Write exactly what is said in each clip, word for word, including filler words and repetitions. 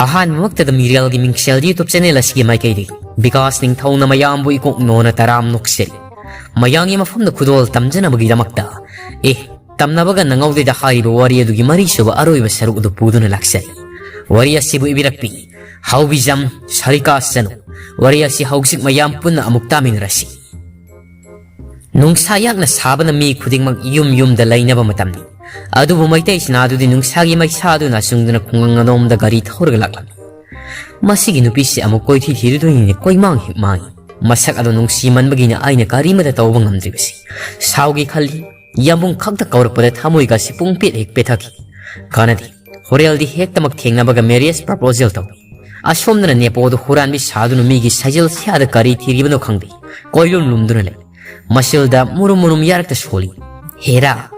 ꯑꯍꯥꯟꯕꯃꯛꯇꯗ ꯃꯤꯔꯦꯜꯒꯤ ꯃꯤꯡꯁꯦꯜ YouTube channel ꯑꯁꯤꯒꯤ ꯃꯥꯏꯀꯩꯗꯒꯤ ꯕꯤꯀꯥꯁ ꯅꯤꯡꯊꯧꯅ ꯃꯌꯥꯝꯕꯨ ꯏꯀꯣꯛ ꯅꯣꯟꯅ ꯇꯔꯥꯝ ꯅꯣꯛꯆꯔꯤ꯫ ꯃꯌꯥꯝꯒꯤ ꯃꯐꯝꯗ ꯈꯨꯗꯣꯜ ꯇꯝꯖꯅꯕꯒꯤꯗꯃꯛꯇ, ꯑꯦ, ꯇꯝꯅꯕꯒ ꯅꯪꯍꯧꯗꯦꯗ ꯍꯥꯏꯔꯤꯕ ꯋꯥꯔꯤ ꯑꯗꯨꯒꯤ ꯃꯔꯤꯁꯨꯕ ꯑꯔꯣꯏꯕ ꯁꯔꯨꯛ ꯑꯗꯨ ꯄꯨꯗꯨꯅ ꯂꯥꯛꯆꯔꯤ꯫ ꯋꯥꯔꯤ ꯑꯁꯤꯕꯨ ꯏꯕꯤꯔꯛꯄꯤ ꯍꯥꯎꯕꯤꯖꯝ ꯁꯔꯤꯀꯥ ꯆꯅꯨ꯫ ꯋꯥꯔꯤ ꯑꯁꯤ ꯍꯧꯖꯤꯛ ꯃꯌꯥꯝ ꯄꯨꯟꯅ ꯑꯃꯨꯛ ꯇꯥꯃꯤꯟꯅꯔꯁꯤ꯫ ꯅꯨꯡꯁꯥ ꯌꯥꯛꯅ ꯁꯥꯕꯅ ꯃꯤ ꯈꯨꯗꯤꯡꯃꯛ ꯌꯨꯝ ꯌꯨꯝꯗ ꯂꯩꯅꯕ ꯃꯇꯝꯅꯤ꯫ ꯑꯗꯨꯕꯨ ꯃꯩꯇꯩ ꯁꯤꯅꯥꯗꯨꯗꯤ ꯅꯨꯡꯁꯥꯒꯤ ꯃꯩꯁꯥꯗꯨꯅ ꯆꯨꯡꯗꯨꯅ ꯈꯨꯡꯒꯪ ꯑꯗꯣꯝꯗ ꯒꯥꯔꯤ ꯊꯧꯔꯒ ꯂꯥꯛꯂꯝꯃꯤ꯫ ꯃꯁꯤꯒꯤ ꯅꯨꯄꯤꯁꯤ ꯑꯃꯨꯛ ꯀꯣꯏꯊꯤ ꯊꯤꯔꯨꯗꯣꯏꯅꯤꯅꯦ, ꯀꯣꯏꯃꯥꯡ ꯍꯦꯛ ꯃꯥꯡꯏ꯫ ꯃꯁꯛ ꯑꯗꯣ ꯅꯨꯡꯁꯤꯃꯟꯕꯒꯤꯅ ꯑꯩꯅ ꯀꯔꯤꯃꯇ ꯇꯧꯕ ꯉꯝꯗ꯭ꯔꯤꯕꯁꯤ꯫ ꯁꯥꯎꯒꯦ ꯈꯜꯂꯤ, ꯌꯥꯝꯕꯨꯡ ꯈꯛꯇ ꯀꯧꯔꯛꯄꯗ ꯊꯃꯣꯏꯒꯁꯤ ꯄꯨꯡ ꯄꯦꯠ ꯍꯦꯛ ꯄꯦꯊꯛꯈꯤ꯫ ꯀꯥꯟꯅꯗꯦ, ꯍꯣꯔꯦꯜꯗꯤ ꯍꯦꯛꯇꯃꯛ ꯊꯦꯡꯅꯕꯒ ꯃꯦꯔꯤꯌꯦꯖ ꯄ꯭ꯔꯄꯣꯖꯦꯜ ꯇꯧꯏ꯫ ꯑꯁꯣꯝꯗꯅ ꯅꯦꯄꯣꯗꯨ ꯍꯨꯔꯥꯟꯕꯤ ꯁꯥꯗꯨꯅ ꯃꯤꯒꯤ ꯁꯥꯖꯦꯜ ꯁꯤꯌꯥꯗ ꯀꯔꯤ ꯊꯤꯔꯤꯕꯅꯣ ꯈꯪꯗꯦ, ꯀꯣꯏꯂꯨꯝ ꯂꯨꯝꯗꯨꯅ ꯂꯩ꯫ ꯃꯁꯤꯜꯗ ꯃꯨꯔꯨꯝ ꯃꯨꯔꯨꯝ ꯌꯥꯔꯛꯇ ꯁꯣꯜꯂꯤ꯫ ꯍꯦꯔꯥ,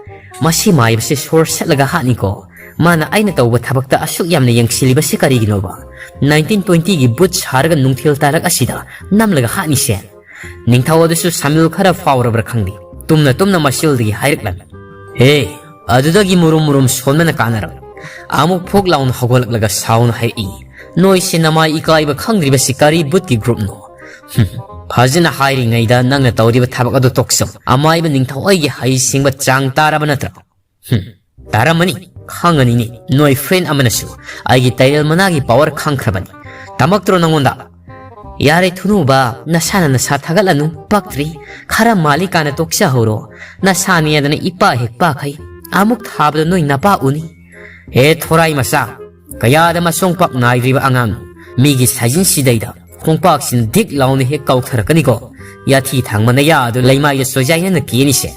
ꯃꯁꯤ ꯃꯥꯏꯕꯁꯦ ꯁꯣꯔ ꯁꯠꯂꯒ ꯍꯥꯠꯅꯤꯀꯣ꯫ ꯃꯥꯅ ꯑꯩꯅ ꯇꯧꯕ ꯊꯕꯛꯇ ꯑꯁꯨꯛ ꯌꯥꯝꯅ ꯌꯦꯡꯁꯤꯜꯂꯤꯕꯁꯤ ꯀꯔꯤꯒꯤꯅꯣꯕ? ꯅꯥꯏꯟꯇꯤꯟ ꯇ꯭ꯋꯦꯟꯇꯤꯒꯤ ꯕꯨꯠ ꯁꯥꯔꯒ ꯅꯨꯡꯊꯤꯜ ꯇꯥꯔꯛ ꯑꯁꯤꯗ ꯅꯝꯂꯒ ꯍꯥꯠꯅꯤꯁꯦ꯫ ꯅꯤꯡꯊꯧ ꯑꯗꯨꯁꯨ ꯁꯥꯃꯤꯜ ꯈꯔ ꯐꯥꯎꯔꯕ꯭ꯔꯥ ꯈꯪꯗꯦ, ꯇꯨꯝꯅ ꯇꯨꯝꯅ ꯃꯁꯤꯜꯗꯒꯤ ꯍꯥꯏꯔꯛꯂꯝꯃꯤ꯫ ꯍꯦ, ꯑꯗꯨꯗꯒꯤ ꯃꯨꯔꯨꯝ ꯃꯨꯔꯨꯝ ꯁꯣꯟꯕꯅ ꯀꯥꯟꯅꯔꯝ꯫ ꯑꯃꯨꯛ ꯐꯨꯛ ꯂꯥꯎꯅ ꯍꯧꯒꯠꯂꯛꯂꯒ ꯁꯥꯎꯅ ꯍꯥꯏꯔꯛꯏ, "ꯅꯣꯏꯁꯦ ꯅꯃꯥꯏ ꯏꯀꯥꯏꯕ ꯈꯪꯗ꯭ꯔꯤꯕꯁꯤ ꯀꯔꯤ ꯕꯨꯠꯀꯤ ꯒ꯭ꯔꯨꯞꯅꯣ?" ꯍꯨꯝ, ꯐꯖꯅ ꯍꯥꯏꯔꯤꯉꯩꯗ ꯅꯪꯅ ꯇꯧꯔꯤꯕ ꯊꯕꯛ ꯑꯗꯨ ꯇꯣꯛꯆꯧ꯫ ꯑꯃꯥꯏꯕ ꯅꯤꯡꯊꯧ ꯑꯩꯒꯤ ꯍꯩꯁꯤꯡꯕ ꯆꯥꯡ ꯇꯥꯔꯕ ꯅꯠꯇ꯭ꯔꯣ? ꯍꯨꯝ, ꯇꯥꯔꯝꯃꯅꯤ꯫ ꯈꯪꯉꯅꯤꯅꯦ, ꯅꯣꯏ ꯐ꯭ꯔꯦꯟ ꯑꯃꯅꯁꯨ ꯑꯩꯒꯤ ꯇꯩꯔꯦꯜ ꯃꯅꯥꯒꯤ ꯄꯥꯋꯔ ꯈꯪꯈ꯭ꯔꯕꯅꯤ꯫ ꯇꯝꯃꯛꯇ꯭ꯔꯣ ꯅꯪꯉꯣꯟꯗ? ꯌꯥꯔꯦ ꯊꯨꯅꯨꯕ, ꯅꯁꯥꯅ ꯅꯁꯥ ꯊꯥꯒꯠꯂꯅꯨ, ꯄꯛꯇ꯭ꯔꯤ꯫ ꯈꯔ ꯃꯥꯜꯂꯤ ꯀꯥꯟꯅ ꯇꯣꯛꯆꯍꯧꯔꯣ꯫ ꯅꯁꯥꯅꯦꯗꯅ ꯏꯄꯥ ꯍꯦꯛ ꯄꯥꯈꯩ꯫ ꯑꯃꯨꯛ ꯊꯥꯕꯗ ꯅꯣꯏ ꯅꯄꯥ ꯎꯅꯤ꯫ ꯍꯦ ꯊꯣꯔꯥꯏ ꯃꯆꯥ, ꯀꯌꯥꯗ ꯃꯁꯣꯡ ꯄꯥꯛ ꯅꯥꯏꯗ꯭ꯔꯤꯕ ꯑꯉꯥꯡ, ꯃꯤꯒꯤ ꯁꯥꯖꯤꯟ ꯁꯤꯗꯩꯗ ꯈꯣꯡꯄꯥꯛꯁꯤꯅ ꯗꯤꯛ ꯂꯥꯎꯅ ꯍꯦꯛ ꯀꯥꯎꯊꯔꯛꯀꯅꯤꯀꯣ꯫ ꯌꯥꯊꯤ ꯊꯥꯡꯕ ꯅꯌꯥ ꯑꯗꯨ ꯂꯩꯃꯥꯏꯗ ꯁꯣꯏꯖꯥꯏꯅꯅ ꯀꯦꯅꯤꯁꯦ꯫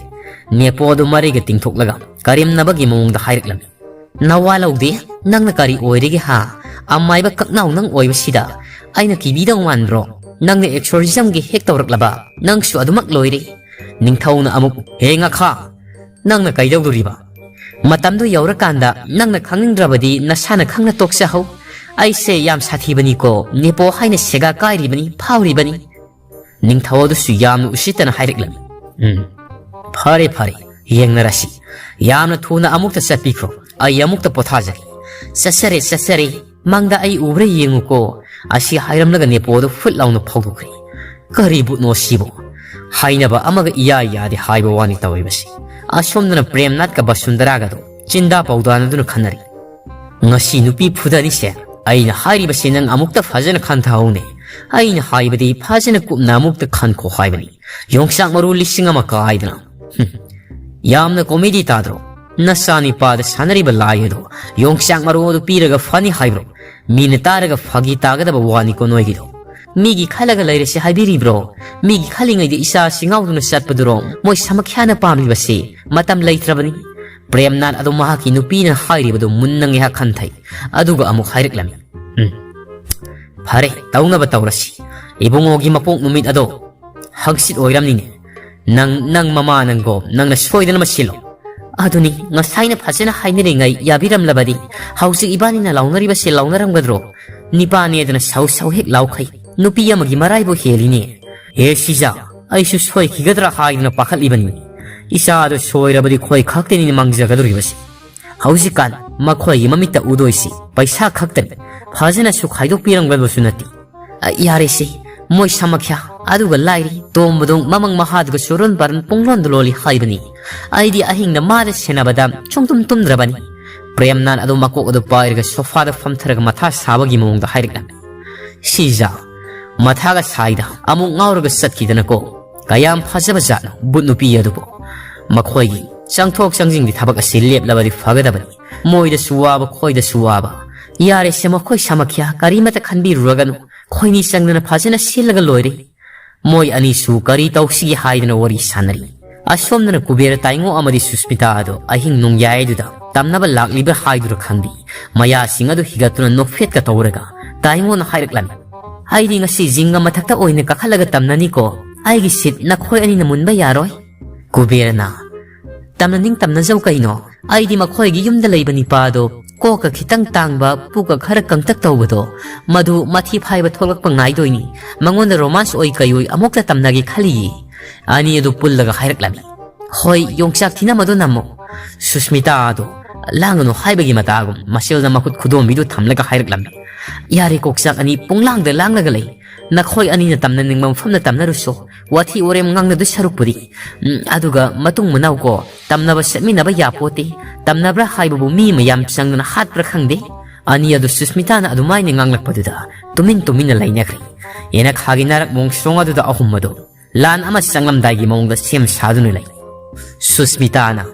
ꯅꯦꯄꯣ ꯑꯗꯨ ꯃꯔꯩꯒ ꯇꯤꯡꯊꯣꯛꯂꯒ ꯀꯔꯦꯝꯅꯕꯒꯤ ꯃꯑꯣꯡꯗ ꯍꯥꯏꯔꯛꯂꯝꯃꯤ꯫ ꯅꯋꯥ ꯂꯧꯗꯦ, ꯅꯪꯅ ꯀꯔꯤ ꯑꯣꯏꯔꯤꯒꯦ ꯍꯥ? ꯑꯃꯥꯏꯕ ꯀꯛꯅꯥꯎ ꯅꯪ ꯑꯣꯏꯕꯁꯤꯗ ꯑꯩꯅ ꯀꯤꯕꯤꯗꯧ ꯃꯥꯟꯕ꯭ꯔꯣ? ꯅꯪꯅ ꯑꯦꯛꯁꯣꯔꯁꯤꯖꯝꯒꯤ ꯍꯦꯛ ꯇꯧꯔꯛꯂꯕ, ꯅꯪꯁꯨ ꯑꯗꯨꯃꯛ ꯂꯣꯏꯔꯦ꯫ ꯅꯤꯡꯊꯧꯅ ꯑꯃꯨꯛ, "ꯍꯦ ꯉꯥꯈꯥ, ꯅꯪꯅ ꯀꯩꯗꯧꯗꯣꯔꯤꯕ? ꯃꯇꯝꯗꯨ ꯌꯧꯔꯀꯥꯟꯗ ꯅꯪꯅ ꯈꯪꯅꯤꯡꯗ꯭ꯔꯕꯗꯤ ꯅꯁꯥꯅ ꯈꯪꯅ ꯇꯣꯛꯆꯍꯧ꯫ ꯑꯩꯁꯦ ꯌꯥꯝ ꯁꯥꯊꯤꯕꯅꯤꯀꯣ, ꯅꯦꯄꯣ ꯍꯥꯏꯅ ꯁꯦꯒꯥ ꯀꯥꯏꯔꯤꯕꯅꯤ, ꯐꯥꯎꯔꯤꯕꯅꯤ꯫" ꯅꯤꯡꯊꯧ ꯑꯗꯨꯁꯨ ꯌꯥꯝꯅ ꯎꯁꯤꯠꯇꯅ ꯍꯥꯏꯔꯛꯂꯝꯃꯤ꯫ "ꯎꯝ, ꯐꯔꯦ, ꯐꯔꯦ, ꯌꯦꯡꯅꯔꯁꯤ꯫ ꯌꯥꯝꯅ ꯊꯨꯅ ꯑꯃꯨꯛꯇ ꯆꯠꯄꯤꯈ꯭ꯔꯣ, ꯑꯩ ꯑꯃꯨꯛꯇ ꯄꯣꯊꯥꯖꯒꯦ꯫" "ꯆꯠꯆꯔꯦ, ꯆꯠꯆꯔꯦ꯫" "ꯃꯪꯗ ꯑꯩ ꯎꯕ꯭ꯔꯥ ꯌꯦꯡꯉꯨꯀꯣ"꯫ ꯑꯁꯤ ꯍꯥꯏꯔꯝꯂꯒ ꯅꯦꯄꯣ ꯑꯗꯨ ꯐꯨꯠ ꯂꯥꯎꯅ ꯐꯥꯎꯗꯣꯛꯈ꯭ꯔꯦ꯫ ꯀꯔꯤ ꯚꯨꯠꯅꯣ ꯁꯤꯕꯨ? ꯍꯥꯏꯅꯕ ꯑꯃꯒ ꯏꯌꯥ ꯌꯥꯗꯦ ꯍꯥꯏꯕ ꯋꯥꯅꯤ ꯇꯧꯔꯤꯕꯁꯤ꯫ ꯑꯁꯣꯝꯗꯅ ꯄ꯭ꯔꯦꯝꯅꯥꯊꯀ ꯕꯁꯨꯟꯗꯔꯥꯒꯗꯣ ꯆꯤꯟꯗꯥ ꯄꯥꯎꯗꯥꯅꯗꯨꯅ ꯈꯟꯅꯔꯤ꯫ "ꯉꯁꯤ ꯅꯨꯄꯤ ꯐꯨꯗꯅꯤꯁꯦ꯫ ꯑꯩꯅ ꯍꯥꯏꯔꯤꯕꯁꯤ ꯅꯪ ꯑꯃꯨꯛꯇ ꯐꯖꯅ ꯈꯟꯊꯍꯧꯅꯦ꯫ ꯑꯩꯅ ꯍꯥꯏꯕꯗꯤ ꯐꯖꯅ ꯀꯨꯞꯅ ꯑꯃꯨꯛꯇ ꯈꯟꯈꯣ ꯍꯥꯏꯕꯅꯤ꯫ ꯌꯣꯡꯆꯥꯛ ꯃꯔꯨ ꯂꯤꯁꯤꯡ ꯑꯃ ꯀꯥꯏꯗꯅ꯫ ꯍꯨꯝ꯫ ꯌꯥꯝꯅ ꯀꯣꯃꯦꯗꯤ ꯇꯥꯗ꯭ꯔꯣ? ꯅꯆꯥꯅꯤꯄꯥꯗ ꯁꯥꯟꯅꯔꯤꯕ ꯂꯥꯏ ꯑꯗꯣ ꯌꯣꯡꯆꯥꯛ ꯃꯔꯨ ꯑꯗꯨ ꯄꯤꯔꯒ ꯐꯅꯤ ꯍꯥꯏꯕ꯭ꯔꯣ? ꯃꯤꯅ ꯇꯥꯔꯒ ꯐꯥꯒꯤ ꯇꯥꯒꯗꯕ ꯋꯥꯅꯤꯀꯣ ꯅꯣꯏꯒꯤꯗꯣ꯫ ꯃꯤꯒꯤ ꯈꯜꯂꯒ ꯂꯩꯔꯁꯤ ꯍꯥꯏꯕꯤꯔꯤꯕ꯭ꯔꯣ? ꯃꯤꯒꯤ ꯈꯜꯂꯤꯉꯩꯗ ꯏꯆꯥꯁꯤ ꯉꯥꯎꯗꯨꯅ ꯆꯠꯄꯗꯨꯔꯣ ꯃꯣꯏ ꯁꯃꯈ꯭ꯌꯥꯅ ꯄꯥꯝꯂꯤꯕꯁꯤ? ꯃꯇꯝ ꯂꯩꯇ꯭ꯔꯕꯅꯤ"꯫ ꯄ꯭ꯔꯦꯝꯅꯥꯊ ꯑꯗꯨ ꯃꯍꯥꯛꯀꯤ ꯅꯨꯄꯤꯅ ꯍꯥꯏꯔꯤꯕꯗꯨ ꯃꯨꯟꯅ ꯉꯥꯏꯍꯥꯛ ꯈꯟꯊꯩ꯫ ꯑꯗꯨꯒ ꯑꯃꯨꯛ ꯍꯥꯏꯔꯛꯂꯝꯃꯤ꯫ "ꯎꯝ꯫ ꯐꯔꯦ, ꯇꯧꯅꯕ ꯇꯧꯔꯁꯤ꯫ ꯏꯕꯨꯡꯉꯣꯒꯤ ꯃꯄꯣꯛ ꯅꯨꯃꯤꯠ ꯑꯗꯣ ꯍꯪꯆꯤꯠ ꯑꯣꯏꯔꯝꯅꯤꯅꯦ꯫ ꯅꯪ, ꯅꯪ ꯃꯃꯥ ꯅꯪꯒꯣ, ꯅꯪꯅ ꯁꯣꯏꯗꯅꯃꯛ ꯁꯤꯜꯂꯣ"꯫ "ꯑꯗꯨꯅꯤ, ꯉꯁꯥꯏꯅ ꯐꯖꯅ ꯍꯥꯏꯅꯔꯤꯉꯩ ꯌꯥꯕꯤꯔꯝꯂꯕꯗꯤ ꯍꯧꯖꯤꯛ ꯏꯕꯥꯅꯤꯅ ꯂꯥꯎꯅꯔꯤꯕꯁꯦ ꯂꯥꯎꯅꯔꯝꯒꯗ꯭ꯔꯣ? ꯅꯤꯄꯥꯅꯦꯗꯅ ꯁꯧ ꯁꯧ ꯍꯦꯛ ꯂꯥꯎꯈꯩ꯫ ꯅꯨꯄꯤ ꯑꯃꯒꯤ ꯃꯔꯥꯏꯕꯨ ꯍꯦꯜꯂꯤꯅꯦ"꯫ "ꯍꯦ ꯁꯤꯖꯥ, ꯑꯩꯁꯨ ꯁꯣꯏꯈꯤꯒꯗ꯭ꯔꯥ ꯍꯥꯏꯗꯅ ꯄꯥꯈꯠꯂꯤꯕꯅꯤ꯫ ꯏꯆꯥꯗꯨ ꯁꯣꯏꯔꯕꯗꯤ ꯈꯣꯏ ꯈꯛꯇꯅꯤꯅ ꯃꯥꯡꯖꯒꯗꯧꯔꯤꯕꯁꯤ꯫ ꯍꯧꯖꯤꯛꯀꯥꯟ ꯃꯈꯣꯏꯒꯤ ꯃꯃꯤꯠꯇ ꯎꯗꯣꯏꯁꯤ ꯄꯩꯁꯥ ꯈꯛꯇꯅꯤ꯫ ꯐꯖꯅꯁꯨ ꯈꯥꯏꯗꯣꯛꯄꯤꯔꯝꯒꯗꯕꯁꯨ ꯅꯠꯇꯦ꯫ ꯑ, ꯌꯥꯔꯦꯁꯦ, ꯃꯣꯏ ꯁꯃꯈ꯭ꯌꯥ, ꯑꯗꯨꯒ ꯂꯥꯏꯔꯤ, ꯇꯣꯝꯕꯗꯣ ꯃꯃꯪ ꯃꯍꯥꯗꯨꯒ ꯆꯨꯔꯣꯟ ꯄꯥꯔꯣꯟ ꯄꯨꯡꯂꯣꯟꯗ ꯂꯣꯜꯂꯤ ꯍꯥꯏꯕꯅꯤ꯫ ꯑꯩꯗꯤ ꯑꯍꯤꯡꯗ ꯃꯥꯗ ꯁꯦꯟꯅꯕꯗ ꯁꯨꯡꯇꯨꯝ ꯇꯨꯝꯗ꯭ꯔꯕꯅꯤ"꯫ ꯄ꯭ꯔꯦꯝꯅꯥꯊ ꯑꯗꯨ ꯃꯀꯣꯛ ꯑꯗꯨ ꯄꯥꯏꯔꯒ ꯁꯣꯐꯥꯗ ꯐꯝꯊꯔꯒ ꯃꯊꯥ ꯁꯥꯕꯒꯤ ꯃꯑꯣꯡꯗ ꯍꯥꯏꯔꯛꯂꯝꯃꯤ꯫ "ꯁꯤꯖꯥ, ꯃꯊꯥꯒ ꯁꯥꯏꯗ, ꯑꯃꯨꯛ ꯉꯥꯎꯔꯒ ꯆꯠꯈꯤꯗꯅꯀꯣ꯫ ꯀꯌꯥꯝ ꯐꯖꯕ ꯖꯥꯠꯅꯣ ꯚꯨꯠ ꯅꯨꯄꯤ ꯑꯗꯨꯕꯨ꯫ ꯃꯈꯣꯏꯒꯤ ꯆꯪꯊꯣꯛ ꯆꯪꯁꯤꯟꯒꯤ ꯊꯕꯛ ꯑꯁꯤ ꯂꯦꯞꯂꯕꯗꯤ ꯐꯒꯗꯕꯅꯤ꯫ ꯃꯣꯏꯗꯁꯨ ꯋꯥꯕ, ꯈꯣꯏꯗꯁꯨ ꯋꯥꯕ꯫ ꯌꯥꯔꯦꯁꯦ, ꯃꯈꯣꯏ ꯁꯃꯈ꯭ꯌꯥ, ꯀꯔꯤꯃꯇ ꯈꯟꯕꯤꯔꯨꯔꯒꯅꯨ꯫ ꯈꯣꯏꯅꯤ ꯆꯪꯗꯅ ꯐꯖꯅ ꯁꯤꯜꯂꯒ ꯂꯣꯏꯔꯦ"꯫ ꯃꯣꯏ ꯑꯅꯤꯁꯨ ꯀꯔꯤ ꯇꯧꯁꯤꯒꯦ ꯍꯥꯏꯗꯅ ꯋꯥꯔꯤ ꯁꯥꯟꯅꯔꯤ꯫ ꯑꯁꯣꯝꯗꯅ ꯀꯨꯕꯦꯔ ꯇꯥꯏꯉꯣ ꯑꯃꯗꯤ ꯁꯨꯁꯃꯤꯇꯥ ꯑꯗꯣ ꯑꯍꯤꯡ ꯅꯣꯡꯌꯥꯏꯗꯨꯗ ꯇꯝꯅꯕ ꯂꯥꯛꯂꯤꯕ꯭ꯔꯥ ꯍꯥꯏꯗꯨꯔ ꯈꯪꯗꯦ, ꯃꯌꯥꯁꯤꯡ ꯑꯗꯨ ꯍꯤꯒꯠꯇꯨꯅ ꯅꯣꯛꯐꯦꯠꯀ ꯇꯧꯔꯒ ꯇꯥꯏꯉꯣꯅ ꯍꯥꯏꯔꯛꯂꯝꯃꯤ, "ꯑꯩꯗꯤ ꯉꯁꯤ ꯖꯤꯡꯒ ꯃꯊꯛꯇ ꯑꯣꯏꯅ ꯀꯥꯈꯠꯂꯒ ꯇꯝꯅꯅꯤꯀꯣ꯫ ꯑꯩꯒꯤ ꯁꯤꯠ ꯅꯈꯣꯏ ꯑꯅꯤꯅ ꯃꯨꯟꯕ ꯌꯥꯔꯣꯏ"꯫ ꯀꯨꯕꯦꯔꯅ, "ꯇꯝꯅꯅꯤꯡ ꯇꯝꯅꯖꯧ ꯀꯩꯅꯣ꯫ ꯑꯩꯗꯤ ꯃꯈꯣꯏꯒꯤ ꯌꯨꯝꯗ ꯂꯩꯕ ꯅꯤꯄꯥꯗꯣ, ꯀꯣꯛꯀ ꯈꯤꯇꯪ ꯇꯥꯡꯕ, ꯄꯨꯛꯀ ꯈꯔ ꯀꯪꯇꯛ ꯇꯧꯕꯗꯣ, ꯃꯗꯨ ꯃꯊꯤ ꯐꯥꯏꯕ ꯊꯣꯛꯂꯛꯄ ꯉꯥꯏꯗꯣꯏꯅꯤ꯫ ꯃꯉꯣꯟꯗ ꯔꯣꯃꯥꯟꯁ ꯑꯣꯏ ꯀꯩ ꯑꯣꯏ ꯑꯃꯨꯛꯇ ꯇꯝꯅꯒꯦ ꯈꯜꯂꯤꯌꯦ"꯫ ꯑꯅꯤ ꯑꯗꯨ ꯄꯨꯜꯂꯒ ꯍꯥꯏꯔꯛꯂꯝꯃꯤ, "ꯍꯣꯏ, ꯌꯣꯡꯆꯥꯛ ꯊꯤꯅꯝ ꯑꯗꯨ ꯅꯝꯃꯨ"꯫ ꯁꯨꯁꯃꯤꯇꯥ ꯑꯗꯨ ꯂꯥꯡꯒꯅꯨ ꯍꯥꯏꯕꯒꯤ ꯃꯇꯥꯒꯨꯝ ꯃꯁꯤꯜꯅ ꯃꯈꯨꯠ ꯈꯨꯗꯣꯝꯕꯤꯗꯨ ꯊꯝꯂꯒ ꯍꯥꯏꯔꯛꯂꯝꯃꯤ, "ꯌꯥꯔꯦ, ꯀꯣꯛꯆꯥꯛ ꯑꯅꯤ ꯄꯨꯡꯂꯥꯡꯗ ꯂꯥꯡꯂꯒ ꯂꯩ꯫ ꯅꯈꯣꯏ ꯑꯅꯤꯅ ꯇꯝꯅꯅꯤꯡꯕ ꯃꯐꯝꯗ ꯇꯝꯅꯔꯨꯁꯣ꯫ ꯋꯥꯊꯤ ꯋꯥꯔꯦꯝ ꯉꯥꯡꯅꯗꯣꯏ ꯁꯔꯨꯛꯄꯨꯗꯤ꯫ ꯎꯝ, ꯑꯗꯨꯒ ꯃꯇꯨꯡ ꯃꯅꯥꯎ ꯀꯣ, ꯇꯝꯅꯕ ꯆꯠꯃꯤꯟꯅꯕ ꯌꯥꯄꯣꯠꯇꯦ꯫ ꯇꯝꯅꯕ꯭ꯔꯥ ꯍꯥꯏꯕꯕꯨ ꯃꯤ ꯃꯌꯥꯝ ꯆꯪꯗꯨꯅ ꯍꯥꯠꯄ꯭ꯔꯥ ꯈꯪꯗꯦ꯫" ꯑꯅꯤ ꯑꯗꯨ ꯁꯨꯁꯃꯤꯇꯥꯅ ꯑꯗꯨꯃꯥꯏꯅ ꯉꯥꯡꯂꯛꯄꯗꯨꯗ ꯇꯨꯃꯤꯟ ꯇꯨꯃꯤꯟꯅ ꯂꯩꯅꯈ꯭ꯔꯦ꯫ ꯌꯦꯅꯈꯥꯒꯤ ꯅꯥꯔꯛ ꯃꯣꯡꯁꯣꯡ ꯑꯗꯨꯗ ꯑꯍꯨꯝ ꯑꯗꯨ ꯂꯥꯟ ꯑꯃ ꯆꯪꯂꯝꯗꯥꯏꯒꯤ ꯃꯑꯣꯡꯗ ꯁꯦꯝ ꯁꯥꯗꯨꯅ ꯂꯩ꯫ ꯁꯨꯁꯃꯤꯇꯥꯅ,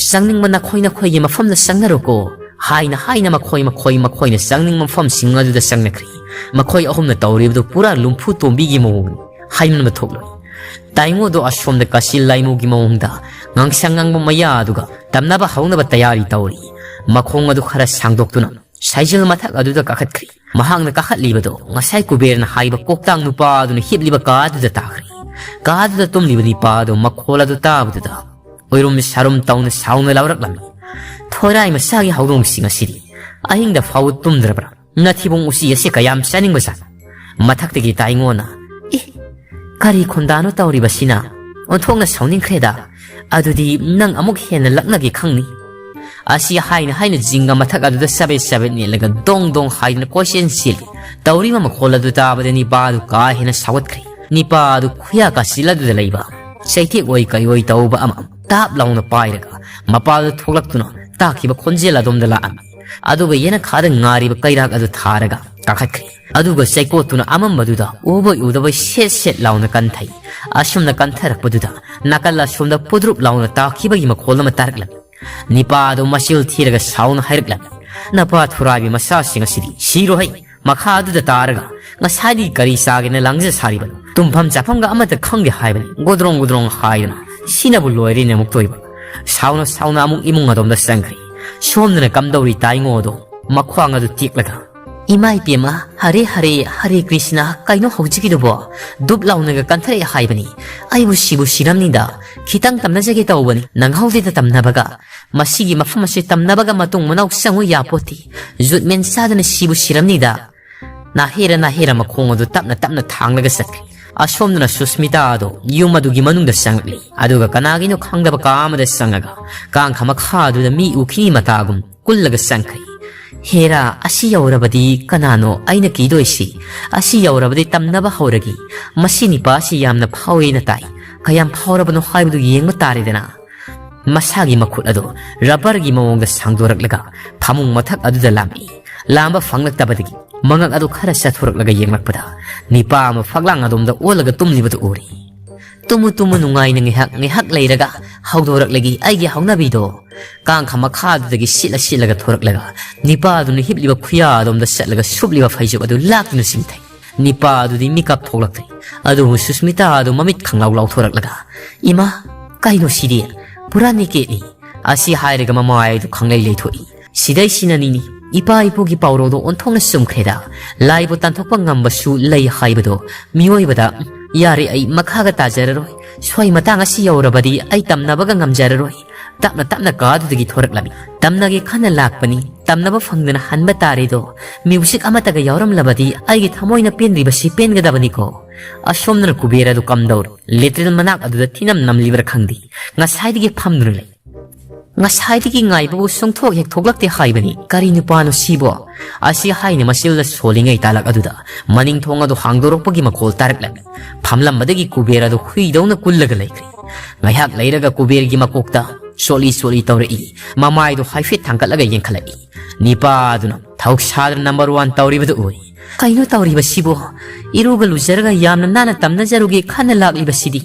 "ꯆꯪꯅꯤꯡꯕ ꯅꯈꯣꯏ ꯅꯈꯣꯏꯒꯤ ꯃꯐꯝꯗ ꯆꯪꯅꯔꯣꯀꯣ" ꯍꯥꯏꯅ ꯍꯥꯏꯅ ꯃꯈꯣꯏ ꯃꯈꯣꯏ ꯃꯈꯣꯏꯅ ꯆꯪꯅꯤꯡꯕ ꯃꯐꯝꯁꯤꯡ ꯑꯗꯨꯗ ꯆꯪꯅꯈ꯭ꯔꯤ꯫ ꯃꯈꯣꯏ ꯑꯍꯨꯝꯅ ꯇꯧꯔꯤꯕꯗꯨ ꯄꯨꯔꯥ ꯂꯨꯝꯐꯨ ꯇꯣꯝꯕꯤꯒꯤ ꯃꯑꯣꯡꯅꯤ꯫ ꯍꯥꯏꯃꯟꯕ ꯊꯣꯛꯂꯣꯏ꯫ ꯇꯥꯏꯉꯣꯗꯣ ꯑꯁꯣꯝꯗ ꯀꯥꯁꯤꯜ ꯂꯥꯏꯃꯨꯒꯤ ꯃꯑꯣꯡꯗ ꯉꯥꯡꯁꯪ ꯉꯥꯡꯕ ꯃꯌꯥ ꯑꯗꯨꯒ ꯇꯝꯅꯕ ꯍꯧꯅꯕ ꯇꯌꯥꯔꯤ ꯇꯧꯔꯤ꯫ ꯃꯈꯣꯡ ꯑꯗꯨ ꯈꯔ ꯁꯥꯡꯗꯣꯛꯇꯨꯅ ꯁꯥꯏꯖꯤꯜ ꯃꯊꯛ ꯑꯗꯨꯗ ꯀꯥꯈꯠꯈ꯭ꯔꯤ꯫ ꯃꯍꯥꯛꯅ ꯀꯥꯈꯠꯂꯤꯕꯗꯨ ꯉꯁꯥꯏ ꯀꯨꯕꯦꯔꯅ ꯍꯥꯏꯕ ꯀꯣꯛꯇꯥꯡ ꯅꯨꯄꯥ ꯑꯗꯨꯅ ꯍꯤꯞꯂꯤꯕ ꯀꯥ ꯑꯗꯨꯗ ꯇꯥꯈ꯭ꯔꯤ꯫ ꯀꯥ ꯑꯗꯨꯗ ꯇꯨꯝꯂꯤꯕ ꯅꯤꯄꯥ ꯑꯗꯨ ꯃꯈꯣꯜ ꯑꯗꯨ ꯇꯥꯕꯗꯨꯗ ꯑꯣꯏꯔꯨꯝ ꯁꯥꯔꯨꯝ ꯇꯧꯅ ꯁꯥꯎꯅ ꯂꯥꯎꯔꯛꯂꯝꯃꯤ꯫ "ꯊꯣꯏꯔꯥꯏ ꯃꯆꯥꯒꯤ ꯍꯧꯗꯣꯡꯁꯤꯡ ꯑꯁꯤꯗꯤ ꯑꯍꯤꯡꯗ ꯐꯥꯎꯕ ꯇꯨꯝꯗ꯭ꯔꯕ꯭ꯔꯥ? ꯅꯊꯤꯕꯣꯡ ꯎꯆꯤ ꯑꯁꯤ ꯀꯌꯥꯝ ꯆꯥꯅꯤꯡꯕꯖꯥꯠꯅꯣ?" ꯃꯊꯛꯇꯒꯤ ꯇꯥꯏꯉꯣꯅ, "ꯑꯦ, ꯀꯔꯤ ꯈꯣꯟꯗꯥꯅꯣ ꯇꯧꯔꯤꯕꯁꯤꯅ? ꯑꯣꯟꯊꯣꯛꯅ ꯁꯥꯎꯅꯤꯡꯈ꯭ꯔꯦꯗ꯫ ꯑꯗꯨꯗꯤ ꯅꯪ ꯑꯃꯨꯛ ꯍꯦꯟꯅ ꯂꯛꯅꯒꯦ ꯈꯪꯅꯤ꯫" ꯑꯁꯤ ꯍꯥꯏꯅ ꯍꯥꯏꯅ ꯖꯤꯡꯒ ꯃꯊꯛ ꯑꯗꯨꯗ ꯆꯕꯦꯠ ꯆꯕꯦꯠ ꯅꯦꯠꯂꯒ ꯗꯣꯡ ꯗꯣꯡ ꯍꯥꯏꯗꯨꯅ ꯀꯣꯏꯆꯦꯟ ꯆꯦꯜꯂꯤ꯫ ꯇꯧꯔꯤꯕ ꯃꯈꯣꯜ ꯑꯗꯨ ꯇꯥꯕꯗ ꯅꯤꯄꯥ ꯑꯗꯨ ꯀꯥ ꯍꯦꯟꯅ ꯁꯥꯎꯒꯠꯈ꯭ꯔꯦ꯫ ꯅꯤꯄꯥ ꯑꯗꯨ ꯈꯨꯌꯥ ꯀꯥꯆꯤꯜ ꯑꯗꯨꯗ ꯂꯩꯕ ꯆꯩꯇꯦꯛ ꯑꯣꯏ ꯀꯩ ꯑꯣꯏ ꯇꯧꯕ ꯑꯃ ꯇꯥꯞ ꯂꯥꯎꯅ ꯄꯥꯏꯔꯒ ꯃꯄꯥꯗꯨ ꯊꯣꯛꯂꯛꯇꯨꯅ ꯇꯥꯛꯈꯤꯕ ꯈꯣꯟꯖꯦꯜ ꯑꯗꯣꯝꯗ ꯂꯥꯛꯑꯝꯃꯤ꯫ ꯑꯗꯨꯒ ꯌꯦꯅꯈꯥꯗ ꯉꯥꯔꯤꯕ ꯀꯩꯔꯥꯛ ꯑꯗꯨ ꯊꯥꯔꯒ ꯀꯥꯈꯠꯈ꯭ꯔꯦ꯫ ꯑꯗꯨꯒ ꯆꯩꯀꯣꯠꯇꯨꯅ ꯑꯃꯝꯕꯗꯨꯗ ꯎꯕꯣꯏ ꯎꯗꯕꯣꯏ ꯁꯦꯠ ꯁꯦꯠ ꯂꯥꯎꯅ ꯀꯟꯊꯩ꯫ ꯑꯁꯨꯝꯅ ꯀꯟꯊꯔꯛꯄꯗꯨꯗ ꯅꯥꯀꯜ ꯑꯁꯣꯝꯗ ꯄꯨꯗ꯭ꯔꯨꯞ ꯂꯥꯎꯅ ꯇꯥꯈꯤꯕꯒꯤ ꯃꯈꯣꯜ ꯑꯃ ꯇꯥꯔꯛꯂꯝꯃꯤ꯫ ꯅꯤꯄꯥ ꯑꯗꯨ ꯃꯆꯤꯜ ꯊꯤꯔꯒ ꯁꯥꯎꯅ ꯍꯥꯏꯔꯛꯂꯝꯃꯤ, "ꯅꯄꯥ ꯊꯨꯔꯥꯏꯕꯤ ꯃꯆꯥꯁꯤꯡ ꯑꯁꯤꯗꯤ ꯁꯤꯔꯣꯍꯩ! ꯃꯈꯥ ꯑꯗꯨꯗ ꯇꯥꯔꯒ ꯉꯁꯥꯏꯗꯤ ꯀꯔꯤ ꯆꯥꯒꯦꯅ ꯂꯥꯡꯖ ꯁꯥꯔꯤꯕꯅꯣ? ꯇꯨꯝꯐꯝ ꯆꯥꯐꯝꯒ ꯑꯃꯠꯇ ꯈꯪꯗꯦ ꯍꯥꯏꯕꯅꯤ꯫" ꯒꯣꯗ꯭ꯔꯣꯡ ꯒꯣꯗ꯭ꯔꯣꯡ ꯍꯥꯏꯗꯨꯅ ꯁꯤꯅꯕꯨ ꯂꯣꯏꯔꯦꯅꯦ ꯑꯃꯨꯛꯇꯣꯏꯕ꯫ ꯁꯥꯎꯅ ꯁꯥꯎꯅ ꯑꯃꯨꯛ ꯏꯃꯨꯡ ꯑꯗꯣꯝꯗ ꯆꯪꯈ꯭ꯔꯦ꯫ ꯁꯣꯝꯗꯅ ꯀꯝꯗꯧꯔꯤ ꯇꯥꯏꯉꯣꯗꯣ ꯃꯈ꯭ꯋꯥꯡ ꯑꯗꯨ ꯇꯦꯛꯂꯒ, "ꯏꯃꯥ ꯏꯄꯦꯝꯃ, ꯍꯔꯦ ꯍꯔꯦ, ꯍꯔꯦ ꯀ꯭ꯔꯤꯁꯅ, ꯀꯩꯅꯣ ꯍꯧꯖꯤꯛꯀꯤꯗꯨꯕꯣ? ꯗꯨꯞ ꯂꯥꯎꯅꯒ ꯀꯟꯊꯔꯛꯑꯦ ꯍꯥꯏꯕꯅꯤ꯫ ꯑꯩꯕꯨ ꯁꯤꯕꯨ ꯁꯤꯔꯝꯅꯤꯗ꯫ ꯈꯤꯇꯪ ꯇꯝꯅꯖꯒꯦ ꯇꯧꯕꯅꯤ, ꯅꯪꯍꯧꯗꯦꯗ ꯇꯝꯅꯕꯒ꯫ ꯃꯁꯤꯒꯤ ꯃꯐꯝ ꯑꯁꯤ ꯇꯝꯅꯕꯒ ꯃꯇꯨꯡ ꯃꯅꯥꯎ ꯆꯪꯉꯨ ꯌꯥꯄꯣꯠꯇꯦ꯫ ꯖꯨꯠꯃꯦꯟ ꯆꯥꯗꯅ ꯁꯤꯕꯨ ꯁꯤꯔꯝꯅꯤꯗ꯫ ꯅꯥꯍꯦꯔ ꯅꯥꯍꯦꯔ ꯃꯈꯣꯡ ꯑꯗꯨ ꯇꯞꯅ ꯇꯞꯅ ꯊꯥꯡꯂꯒ ꯆꯠꯈ꯭ꯔꯦ꯫ ꯑꯁꯣꯝꯗꯅ ꯁꯨꯁꯃꯤꯇꯥ ꯑꯗꯣ ꯌꯨꯝ ꯑꯗꯨꯒꯤ ꯃꯅꯨꯡꯗ ꯆꯪꯂꯛꯂꯤ꯫ ꯑꯗꯨꯒ ꯀꯅꯥꯒꯤꯅꯣ ꯈꯪꯗꯕ ꯀꯥ ꯑꯃꯗ ꯆꯪꯉꯒ ꯀꯥꯡꯈ ꯃꯈꯥ ꯑꯗꯨꯗ ꯃꯤ ꯎꯈꯤꯅꯤ ꯃꯇꯥꯒꯨꯝ ꯀꯨꯜꯂꯒ ꯆꯪꯈ꯭ꯔꯦ꯫ "ꯍꯦꯔꯥ, ꯑꯁꯤ ꯌꯧꯔꯕꯗꯤ ꯀꯅꯥꯅꯣ ꯑꯩꯅ ꯀꯤꯗꯣꯏꯁꯤ? ꯑꯁꯤ ꯌꯧꯔꯕꯗꯤ ꯇꯝꯅꯕ ꯍꯧꯔꯒꯦ꯫ ꯃꯁꯤ ꯅꯤꯄꯥꯁꯤ ꯌꯥꯝꯅ ꯐꯥꯎꯋꯦꯅ ꯇꯥꯏ꯫ ꯀꯌꯥꯝ ꯐꯥꯎꯔꯕꯅꯣ ꯍꯥꯏꯕꯗꯨ ꯌꯦꯡꯕ ꯇꯥꯔꯦꯗꯅ꯫" ꯃꯁꯥꯒꯤ ꯃꯈꯨꯠ ꯑꯗꯨ ꯔꯕꯔꯒꯤ ꯃꯑꯣꯡꯗ ꯁꯥꯡꯗꯣꯔꯛꯂꯒ ꯐꯃꯨꯡ ꯃꯊꯛ ꯑꯗꯨꯗ ꯂꯥꯝꯃꯤ꯫ ꯂꯥꯝꯕ ꯐꯪꯂꯛꯇꯕꯗꯒꯤ ꯃꯉꯛ ꯑꯗꯨ ꯈꯔ ꯆꯠꯊꯣꯔꯛꯂꯒ ꯌꯦꯡꯂꯛꯄꯗ ꯅꯤꯄꯥ ꯑꯃ ꯐꯛꯂꯥꯡ ꯑꯗꯣꯝꯗ ꯑꯣꯜꯂꯒ ꯇꯨꯝꯂꯤꯕꯗꯨ ꯎꯔꯦ꯫ "ꯇꯨꯝꯃꯨ ꯇꯨꯝꯃꯨ, ꯅꯨꯡꯉꯥꯏꯅ ꯉꯥꯏꯍꯥꯛ, ꯉꯥꯏꯍꯥꯛ ꯂꯩꯔꯒ ꯍꯧꯗꯣꯔꯛꯂꯒꯦ ꯑꯩꯒꯤ ꯍꯧꯅꯕꯤꯗꯣ꯫" ꯀꯥꯡꯈ ꯃꯈꯥ ꯑꯗꯨꯗꯒꯤ ꯁꯤꯠꯂ ꯁꯤꯠꯂꯒ ꯊꯣꯔꯛꯂꯒ ꯅꯤꯄꯥ ꯑꯗꯨꯅ ꯍꯤꯞꯂꯤꯕ ꯈꯨꯌꯥ ꯑꯗꯣꯝꯗ ꯆꯠꯂꯒ ꯁꯨꯞꯂꯤꯕ ꯐꯩꯖꯨꯞ ꯑꯗꯨ ꯂꯥꯛꯇꯨꯅ ꯆꯤꯡꯊꯩ꯫ ꯅꯤꯄꯥ ꯑꯗꯨꯗꯤ ꯃꯤꯀꯞ ꯊꯣꯛꯂꯛꯇ꯭ꯔꯦ꯫ ꯑꯗꯨꯕꯨ ꯁꯨꯁꯃꯤꯇꯥ ꯑꯗꯨ ꯃꯃꯤꯠ ꯈꯪꯂꯥꯎ ꯂꯥꯎꯊꯣꯔꯛꯂꯒ, "ꯏꯃꯥ, ꯀꯩꯅꯣ ꯁꯤꯗꯤ? ꯄꯨꯔꯥ ꯅꯦꯀꯦꯠꯅꯤ!" ꯑꯁꯤ ꯍꯥꯏꯔꯒ ꯃꯃꯥꯏ ꯑꯗꯨ ꯈꯪꯂꯩ ꯂꯩꯊꯣꯛꯏ꯫ ꯁꯤꯗꯩꯁꯤꯅꯅꯤꯅꯤ ꯏꯄꯥ ꯏꯄꯨꯒꯤ ꯄꯥꯎꯔꯧꯗꯣ ꯑꯣꯟꯊꯣꯛꯅ ꯆꯨꯝꯈ꯭ꯔꯦꯗ꯫ "ꯂꯥꯏꯕꯨ ꯇꯥꯟꯊꯣꯛꯄ ꯉꯝꯕꯁꯨ ꯂꯩ" ꯍꯥꯏꯕꯗꯣ ꯃꯤꯑꯣꯏꯕꯗ꯫ ꯌꯥꯔꯦ, ꯑꯩ ꯃꯈꯥꯒ ꯇꯥꯖꯔꯔꯣꯏ꯫ ꯁ꯭ꯋꯥꯏ ꯃꯇꯥꯡ ꯑꯁꯤ ꯌꯧꯔꯕꯗꯤ ꯑꯩ ꯇꯝꯅꯕꯒ ꯉꯝꯖꯔꯔꯣꯏ꯫ ꯇꯞꯅ ꯇꯞꯅ ꯀꯥꯗꯨꯗꯒꯤ ꯊꯣꯔꯛꯂꯝꯃꯤ꯫ "ꯇꯝꯅꯒꯦ ꯈꯟꯅ ꯂꯥꯛꯄꯅꯤ, ꯇꯝꯅꯕ ꯐꯪꯗꯅ ꯍꯟꯕ ꯇꯥꯔꯦꯗꯣ꯫ ꯃ꯭ꯌꯨꯖꯤꯛ ꯑꯃꯠꯇꯒ ꯌꯥꯎꯔꯝꯂꯕꯗꯤ ꯑꯩꯒꯤ ꯊꯃꯣꯏꯅ ꯄꯦꯟꯗ꯭ꯔꯤꯕꯁꯤ ꯄꯦꯟꯒꯗꯕꯅꯤꯀꯣ꯫" ꯑꯁꯣꯝꯗꯅ ꯀꯨꯕꯦꯔ ꯑꯗꯨ ꯀꯝꯗꯧꯔꯤ? ꯂꯦꯇ꯭ꯔꯤꯟ ꯃꯅꯥꯛ ꯑꯗꯨꯗ ꯊꯤꯅꯝ ꯅꯝꯂꯤꯕ꯭ꯔꯥ ꯈꯪꯗꯦ, ꯉꯁꯥꯏꯗꯒꯤ ꯐꯝꯗꯨꯅ ꯂꯩ꯫ "ꯉꯁꯥꯏꯗꯒꯤ ꯉꯥꯏꯕꯕꯨ ꯁꯨꯡꯊꯣꯛ ꯍꯦꯛ ꯊꯣꯛꯂꯛꯇꯦ ꯍꯥꯏꯕꯅꯤ꯫ ꯀꯔꯤ ꯅꯨꯄꯥꯅꯣ ꯁꯤꯕꯣ?" ꯑꯁꯤ ꯍꯥꯏꯅ ꯃꯆꯤꯜꯗ ꯁꯣꯜꯂꯤꯉꯩ ꯇꯥꯂꯛ ꯑꯗꯨꯗ ꯃꯅꯤꯡ ꯊꯣꯡ ꯑꯗꯨ ꯍꯥꯡꯗꯣꯔꯛꯄꯒꯤ ꯃꯈꯣꯜ ꯇꯥꯔꯛꯂꯝꯃꯤ꯫ ꯐꯝꯂꯝꯕꯗꯒꯤ ꯀꯨꯕꯦꯔ ꯑꯗꯨ ꯍꯨꯏꯗꯧꯅ ꯀꯨꯜꯂꯒ ꯂꯩꯈ꯭ꯔꯦ꯫ ꯉꯥꯏꯍꯥꯛ ꯂꯩꯔꯒ ꯀꯨꯕꯦꯔꯒꯤ ꯃꯀꯣꯛꯇ ꯆꯣꯠꯂꯤ ꯆꯣꯠꯂꯤ ꯇꯧꯔꯛꯏ꯫ ꯃꯃꯥꯏꯗꯨ ꯍꯥꯏꯐꯦꯠ ꯊꯥꯡꯒꯠꯂꯒ ꯌꯦꯡꯈꯠꯂꯛꯏ꯫ ꯅꯤꯄꯥꯗꯨꯅ ꯊꯧꯁꯥꯗꯅ ꯅꯝꯕꯔ ꯋꯥꯟ ꯇꯧꯔꯤꯕꯗꯨ ꯎꯏ꯫ "ꯀꯩꯅꯣ ꯇꯧꯔꯤꯕꯁꯤꯕꯣ? ꯏꯔꯨꯒ ꯂꯨꯖꯔꯒ ꯌꯥꯝꯅ ꯅꯥꯟꯅ ꯇꯝꯅꯖꯔꯨꯒꯦ ꯈꯟꯅ ꯂꯥꯛꯂꯤꯕꯁꯤꯗꯤ?"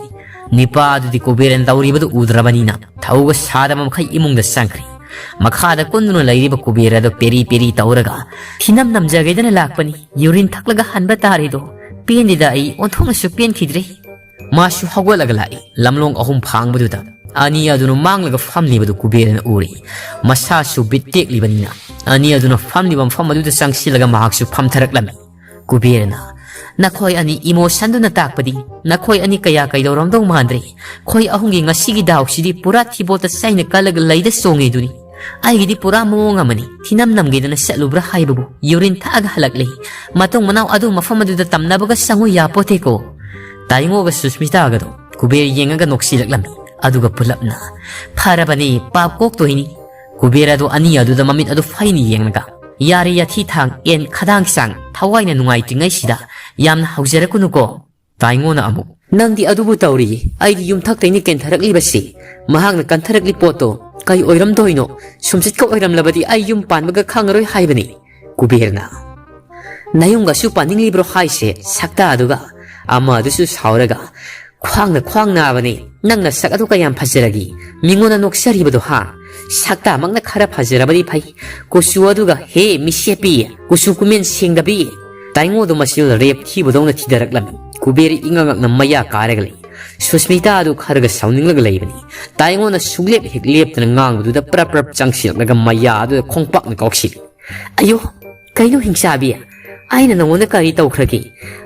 ꯅꯤꯄꯥꯗꯨꯗꯤ ꯀꯨꯕꯦꯔꯅ ꯇꯧꯔꯤꯕꯗꯨ ꯎꯗ꯭ꯔꯕꯅꯤꯅ ꯊꯧꯒ ꯁꯥꯗꯕ ꯃꯈꯩ ꯏꯃꯨꯡꯗ ꯆꯪꯈ꯭ꯔꯦ꯫ ꯃꯈꯥꯗ ꯀꯨꯟꯗꯨꯅ ꯂꯩꯔꯤꯕ ꯀꯨꯕꯦꯔ ꯑꯗꯨ ꯄꯦꯔꯤ ꯄꯦꯔꯤ ꯇꯧꯔꯒ, "ꯊꯤꯅꯝ ꯅꯝꯖꯒꯦꯗꯅ ꯂꯥꯛꯄꯅꯤ, ꯌꯨꯔꯤꯟ ꯊꯛꯂꯒ ꯍꯟꯕ ꯇꯥꯔꯦꯗꯣ꯫ ꯄꯦꯟꯗꯦꯗ ꯑꯩ, ꯑꯣꯟꯊꯣꯛꯅꯁꯨ ꯄꯦꯟꯈꯤꯗ꯭ꯔꯦ꯫" ꯃꯥꯁꯨ ꯍꯧꯒꯠꯂꯒ ꯂꯥꯛꯏ꯫ ꯂꯝꯂꯣꯡ ꯑꯍꯨꯝ ꯐꯥꯡꯕꯗꯨꯗ ꯑꯅꯤ ꯑꯗꯨꯅ ꯃꯥꯡꯂꯒ ꯐꯝꯂꯤꯕꯗꯨ ꯀꯨꯕꯦꯔꯅ ꯎꯔꯤ꯫ ꯃꯁꯥꯁꯨ ꯕꯤꯠ ꯇꯦꯛꯂꯤꯕꯅꯤꯅ ꯑꯅꯤ ꯑꯗꯨꯅ ꯐꯝꯂꯤꯕ ꯃꯐꯝ ꯑꯗꯨꯗ ꯆꯪꯁꯤꯜꯂꯒ ꯃꯍꯥꯛꯁꯨ ꯐꯝꯊꯔꯛꯂꯝꯃꯤ꯫ ꯀꯨꯕꯦꯔꯅ, "ꯅꯈꯣꯏ ꯑꯅꯤ ꯏꯃꯣꯁꯟꯗꯨꯅ ꯇꯥꯛꯄꯗꯤ ꯅꯈꯣꯏ ꯑꯅꯤ ꯀꯌꯥ ꯀꯩꯗꯧꯔꯝꯗꯧ ꯃꯥꯟꯗ꯭ꯔꯦ꯫ ꯑꯩꯈꯣꯏ ꯑꯍꯨꯝꯒꯤ ꯉꯁꯤꯒꯤ ꯗꯥꯎꯁꯤꯗꯤ ꯄꯨꯔꯥ ꯊꯤꯕꯣꯠꯇ ꯆꯩꯅ ꯀꯜꯂꯒ ꯂꯩꯗ ꯆꯣꯡꯉꯤꯗꯨꯅꯤ꯫ ꯑꯩꯒꯤꯗꯤ ꯄꯨꯔꯥ ꯃꯑꯣꯡ ꯑꯃꯅꯤ꯫ ꯊꯤꯅꯝ ꯅꯝꯒꯦꯗꯅ ꯆꯠꯂꯨꯕ꯭ꯔꯥ ꯍꯥꯏꯕꯕꯨ ꯌꯨꯔꯤꯟ ꯊꯛꯑꯒ ꯍꯜꯂꯛꯂꯦ꯫ ꯃꯇꯨꯡ ꯃꯅꯥꯎ ꯑꯗꯨ ꯃꯐꯝ ꯑꯗꯨꯗ ꯇꯝꯅꯕꯒ ꯆꯪꯉꯨ ꯌꯥꯄꯣꯠꯇꯦꯀꯣ꯫" ꯇꯥꯏꯉꯣꯒ ꯁꯨꯁꯃꯤꯇꯥꯒꯗꯣ ꯀꯨꯕꯦꯔ ꯌꯦꯡꯉꯒ ꯅꯣꯛꯁꯤꯜꯂꯛꯂꯝꯃꯤ꯫ ꯑꯗꯨꯒ ꯄꯨꯂꯞꯅ, "ꯐꯔꯕꯅꯤ, ꯄꯥꯞ ꯀꯣꯛꯇꯣꯏꯅꯤ"꯫ ꯀꯨꯕꯦꯔ ꯑꯗꯨ ꯑꯅꯤ ꯑꯗꯨꯗ ꯃꯃꯤꯠ ꯑꯗꯨ ꯐꯩꯅ ꯌꯦꯡꯂꯒ, "ꯌꯥꯔꯦ, ꯌꯥꯊꯤ ꯊꯥꯡ, ꯑꯦꯟ ꯈꯗꯥꯡ ꯁꯥꯡ, ꯊꯋꯥꯏꯅ ꯅꯨꯡꯉꯥꯏꯇ꯭ꯔꯤꯉꯩꯁꯤꯗ ꯌꯥꯝꯅ ꯍꯧꯖꯔꯛꯀꯅꯨꯀꯣ"꯫ ꯇꯥꯏꯉꯣꯅ ꯑꯃꯨꯛ, "ꯅꯪꯗꯤ ꯑꯗꯨꯕꯨ ꯇꯧꯔꯤ, ꯑꯩꯗꯤ ꯌꯨꯝꯊꯛꯇꯩꯅꯤ ꯀꯦꯟꯊꯔꯛꯂꯤꯕꯁꯤ꯫ ꯃꯍꯥꯛꯅ ꯀꯟꯊꯔꯛꯂꯤ ꯄꯣꯠꯇꯣ ꯀꯩ ꯑꯣꯏꯔꯝꯗꯣꯏꯅꯣ? ꯁꯨꯝꯆꯤꯠꯀ ꯑꯣꯏꯔꯝꯂꯕꯗꯤ ꯑꯩ ꯌꯨꯝ ꯄꯥꯟꯕꯒ ꯈꯪꯉꯔꯣꯏ ꯍꯥꯏꯕꯅꯤ"꯫ ꯀꯨꯕꯦꯔꯅ, "ꯅꯌꯨꯝꯒꯁꯨ ꯄꯥꯅꯤꯡꯂꯤꯕ꯭ꯔꯣ ꯍꯥꯏꯁꯦ? ꯁꯛꯇꯥꯗꯨꯒ!" ꯑꯃ ꯑꯗꯨꯁꯨ ꯁꯥꯎꯔꯒ, "ꯈ꯭ꯋꯥꯡꯅ ꯈ꯭ꯋꯥꯡ ꯅꯥꯕꯅꯦ꯫ ꯅꯪ ꯅꯁꯛ ꯑꯗꯨ ꯀꯌꯥꯝ ꯐꯖꯔꯒꯦ? ꯃꯤꯉꯣꯟꯗ ꯅꯣꯛꯆꯔꯤꯕꯗꯣ, ꯍꯥ? ꯁꯛꯇꯥꯃꯛꯅ ꯈꯔ ꯐꯖꯔꯕꯗꯤ ꯐꯩ꯫ ꯀꯨꯆꯨ ꯑꯗꯨꯒ, ꯍꯦ ꯃꯤꯁꯦꯞꯄꯤ, ꯀꯨꯆꯨ ꯀꯨꯃꯦꯟ ꯁꯦꯡꯗꯕꯤ!" ꯇꯥꯏꯉꯣꯗꯣ ꯃꯆꯤꯜ ꯔꯦꯞ ꯊꯤꯕꯗꯧꯅ ꯊꯤꯗꯔꯛꯂꯝꯃꯤ꯫ ꯀꯨꯕꯦꯔ ꯏꯉꯛ ꯉꯛꯅ ꯃꯌꯥ ꯀꯥꯔꯒ ꯂꯩ꯫ ꯁꯨꯁꯃꯤꯇꯥ ꯑꯗꯨ ꯈꯔꯒ ꯁꯥꯎꯅꯤꯡꯂꯒ ꯂꯩꯕꯅꯤ꯫ ꯇꯥꯏꯉꯣꯅ ꯁꯨꯡꯂꯦꯞ ꯍꯦꯛ ꯂꯦꯞꯇꯅ ꯉꯥꯡꯕꯗꯨꯗ ꯄ꯭ꯔꯞ ꯄ꯭ꯔꯞ ꯆꯪꯁꯤꯜꯂꯛꯂꯒ ꯃꯌꯥ ꯑꯗꯨꯗ ꯈꯣꯡꯄꯥꯛꯅ ꯀꯥꯎꯁꯤꯜꯂꯤ꯫ "ꯑꯌꯣ, ꯀꯩꯅꯣ ꯍꯤꯡꯆꯥꯕꯤ? ꯑꯩꯅ ꯅꯉꯣꯟꯗ ꯀꯔꯤ ꯇꯧꯈ꯭ꯔꯒꯦ?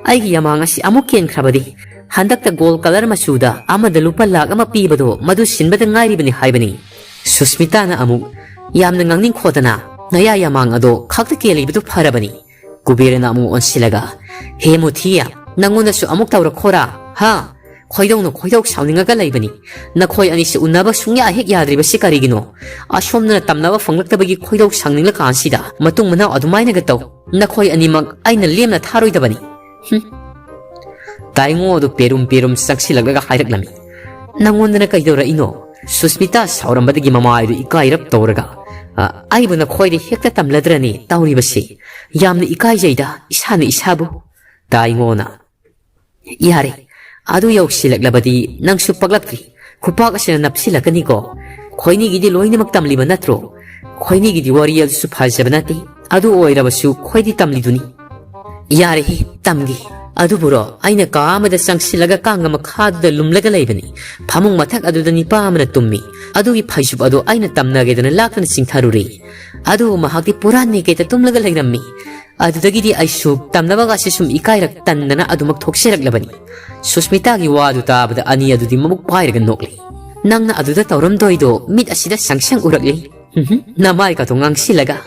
ꯑꯩꯒꯤ ꯌꯥꯃꯥꯡ ꯑꯁꯤ ꯑꯃꯨꯛ ꯀꯦꯟꯈ꯭ꯔꯕꯗꯤ? ꯍꯟꯗꯛꯇ ꯒꯣꯜ ꯀꯂꯔ ꯃꯆꯨꯗ ꯑꯃꯗ ꯂꯨꯄꯥ ꯂꯥꯈ ꯑꯃ ꯄꯤꯕꯗꯣ ꯃꯗꯨ ꯁꯤꯟꯕꯗ ꯉꯥꯏꯔꯤꯕꯅꯤ" ꯍꯥꯏꯕꯅꯤ꯫ ꯁꯨꯁꯃꯤꯇꯥꯅ ꯑꯃꯨꯛ, "ꯌꯥꯝꯅ ꯉꯥꯡꯅꯤꯡꯈꯣꯗꯅ, ꯅꯌꯥ ꯌꯥꯃꯥꯡ ꯑꯗꯣ ꯈꯛꯇ ꯀꯦꯜꯂꯤꯕꯗꯨ ꯐꯔꯕꯅꯤ"꯫ ꯀꯨꯕꯦꯔꯅ ꯑꯃꯨꯛ ꯑꯣꯟꯁꯤꯜꯂꯒ, "ꯍꯦ ꯃꯨꯊꯤ, ꯅꯪꯉꯣꯟꯗꯁꯨ ꯑꯃꯨꯛ ꯇꯧꯔꯛꯈꯣꯔꯥ? ꯍꯥ? ꯈꯣꯏꯗꯧꯅ ꯈꯣꯏꯗꯧ ꯁꯥꯎꯅꯤꯡꯉꯒ ꯂꯩꯕꯅꯤ꯫ ꯅꯈꯣꯏ ꯑꯅꯤꯁꯤ ꯎꯟꯅꯕ ꯁꯨꯡꯌꯥ ꯍꯦꯛ ꯌꯥꯗ꯭ꯔꯤꯕꯁꯤ ꯀꯔꯤꯒꯤꯅꯣ? ꯑꯁꯣꯝꯗꯅ ꯇꯝꯅꯕ ꯐꯪꯂꯛꯇꯕꯒꯤ ꯈꯣꯏꯗꯧ ꯁꯥꯎꯅꯤꯡꯂꯀꯥꯟꯁꯤꯗ ꯃꯇꯨꯡ ꯃꯅꯥꯎ ꯑꯗꯨꯃꯥꯏꯅꯒ ꯇꯧ꯫ ꯅꯈꯣꯏ ꯑꯅꯤꯃꯛ ꯑꯩꯅ ꯂꯦꯝꯅ ꯊꯥꯔꯣꯏꯗꯕꯅꯤ"꯫ ꯍꯨꯝ꯫ ꯇꯥꯏꯉꯣ ꯑꯗꯨ ꯄꯦꯔꯨꯝ ꯄꯦꯔꯨꯝ ꯆꯪꯁꯤꯜꯂꯛꯂꯒ ꯍꯥꯏꯔꯛꯂꯝꯃꯤ, "ꯅꯪꯉꯣꯟꯗꯅ ꯀꯩꯗꯧꯔꯛꯏꯅꯣ?" ꯁꯨꯁꯃꯤꯇꯥ ꯁꯥꯎꯔꯝꯕꯗꯒꯤ ꯃꯃꯥꯏꯗꯨ ꯏꯀꯥꯏꯔꯞ ꯇꯧꯔꯒ, "ꯑ, ꯑꯩꯕꯨ ꯅꯈꯣꯏꯗ ꯍꯦꯛꯇ ꯇꯝꯂꯗ꯭ꯔꯅꯦ ꯇꯧꯔꯤꯕꯁꯤ? ꯌꯥꯝꯅ ꯏꯀꯥꯏꯖꯩꯗ ꯏꯁꯥꯅ ꯏꯁꯥꯕꯨ"꯫ ꯇꯥꯏꯉꯣꯅ, "ꯌꯥꯔꯦ, ꯑꯗꯨ ꯌꯧꯁꯤꯜꯂꯛꯂꯕꯗꯤ ꯅꯪꯁꯨ ꯄꯛꯂꯛꯇ꯭ꯔꯤ꯫ ꯈꯨꯄꯥꯛ ꯑꯁꯤꯅ ꯅꯞꯁꯤꯜꯂꯛꯀꯅꯤꯀꯣ꯫ ꯈꯣꯏꯅꯤꯒꯤꯗꯤ ꯂꯣꯏꯅꯃꯛ ꯇꯝꯂꯤꯕ ꯅꯠꯇ꯭ꯔꯣ? ꯈꯣꯏꯅꯤꯒꯤꯗꯤ ꯋꯥꯔꯤ ꯑꯗꯨꯁꯨ ꯐꯖꯕ ꯅꯠꯇꯦ꯫ ꯑꯗꯨ ꯑꯣꯏꯔꯕꯁꯨ ꯈꯣꯏꯗꯤ ꯇꯝꯂꯤꯗꯨꯅꯤ"꯫ "ꯌꯥꯔꯦꯍꯦ, ꯇꯝꯒꯦ꯫ ꯑꯗꯨꯕꯨꯔꯣ, ꯑꯩꯅ ꯀꯥ ꯑꯃꯗ ꯆꯪꯁꯤꯜꯂꯒ ꯀꯥꯡꯒ ꯃꯈꯥꯗꯨꯗ ꯂꯨꯝꯂꯒ ꯂꯩꯕꯅꯤ꯫ ꯐꯃꯨꯡ ꯃꯊꯛ ꯑꯗꯨꯗ ꯅꯤꯄꯥ ꯑꯃꯅ ꯇꯨꯝꯃꯤ꯫ ꯑꯗꯨꯒꯤ ꯐꯩꯖꯨꯞ ꯑꯗꯨ ꯑꯩꯅ ꯇꯝꯅꯒꯦꯗꯅ ꯂꯥꯛꯇꯨꯅ ꯆꯤꯡꯊꯔꯨꯔꯦ꯫ ꯑꯗꯨꯕꯨ ꯃꯍꯥꯛꯇꯤ ꯄꯨꯔꯥ ꯅꯦꯀꯦꯠꯇ ꯇꯨꯝꯂꯒ ꯂꯩꯔꯝꯃꯤ꯫ ꯑꯗꯨꯗꯒꯤꯗꯤ ꯑꯩꯁꯨ ꯇꯝꯅꯕꯒꯁꯦ ꯁꯨꯝ ꯏꯀꯥꯏꯔꯛ ꯇꯟꯗꯅ ꯑꯗꯨꯃꯛ ꯊꯣꯛꯆꯔꯛꯂꯕꯅꯤ"꯫ ꯁꯨꯁꯃꯤꯇꯥꯒꯤ ꯋꯥꯗꯨ ꯇꯥꯕꯗ ꯑꯅꯤ ꯑꯗꯨꯗꯤ ꯃꯕꯨꯛ ꯄꯥꯏꯔꯒ ꯅꯣꯛꯂꯤ꯫ "ꯅꯪꯅ ꯑꯗꯨꯗ ꯇꯧꯔꯝꯗꯣꯏꯗꯣ ꯃꯤꯠ ꯑꯁꯤꯗ ꯁꯪ ꯁꯪ ꯎꯔꯛꯂꯤ"꯫ ꯅꯃꯥꯏꯒꯗꯣ ꯉꯥꯡꯁꯤꯜꯂꯒ꯫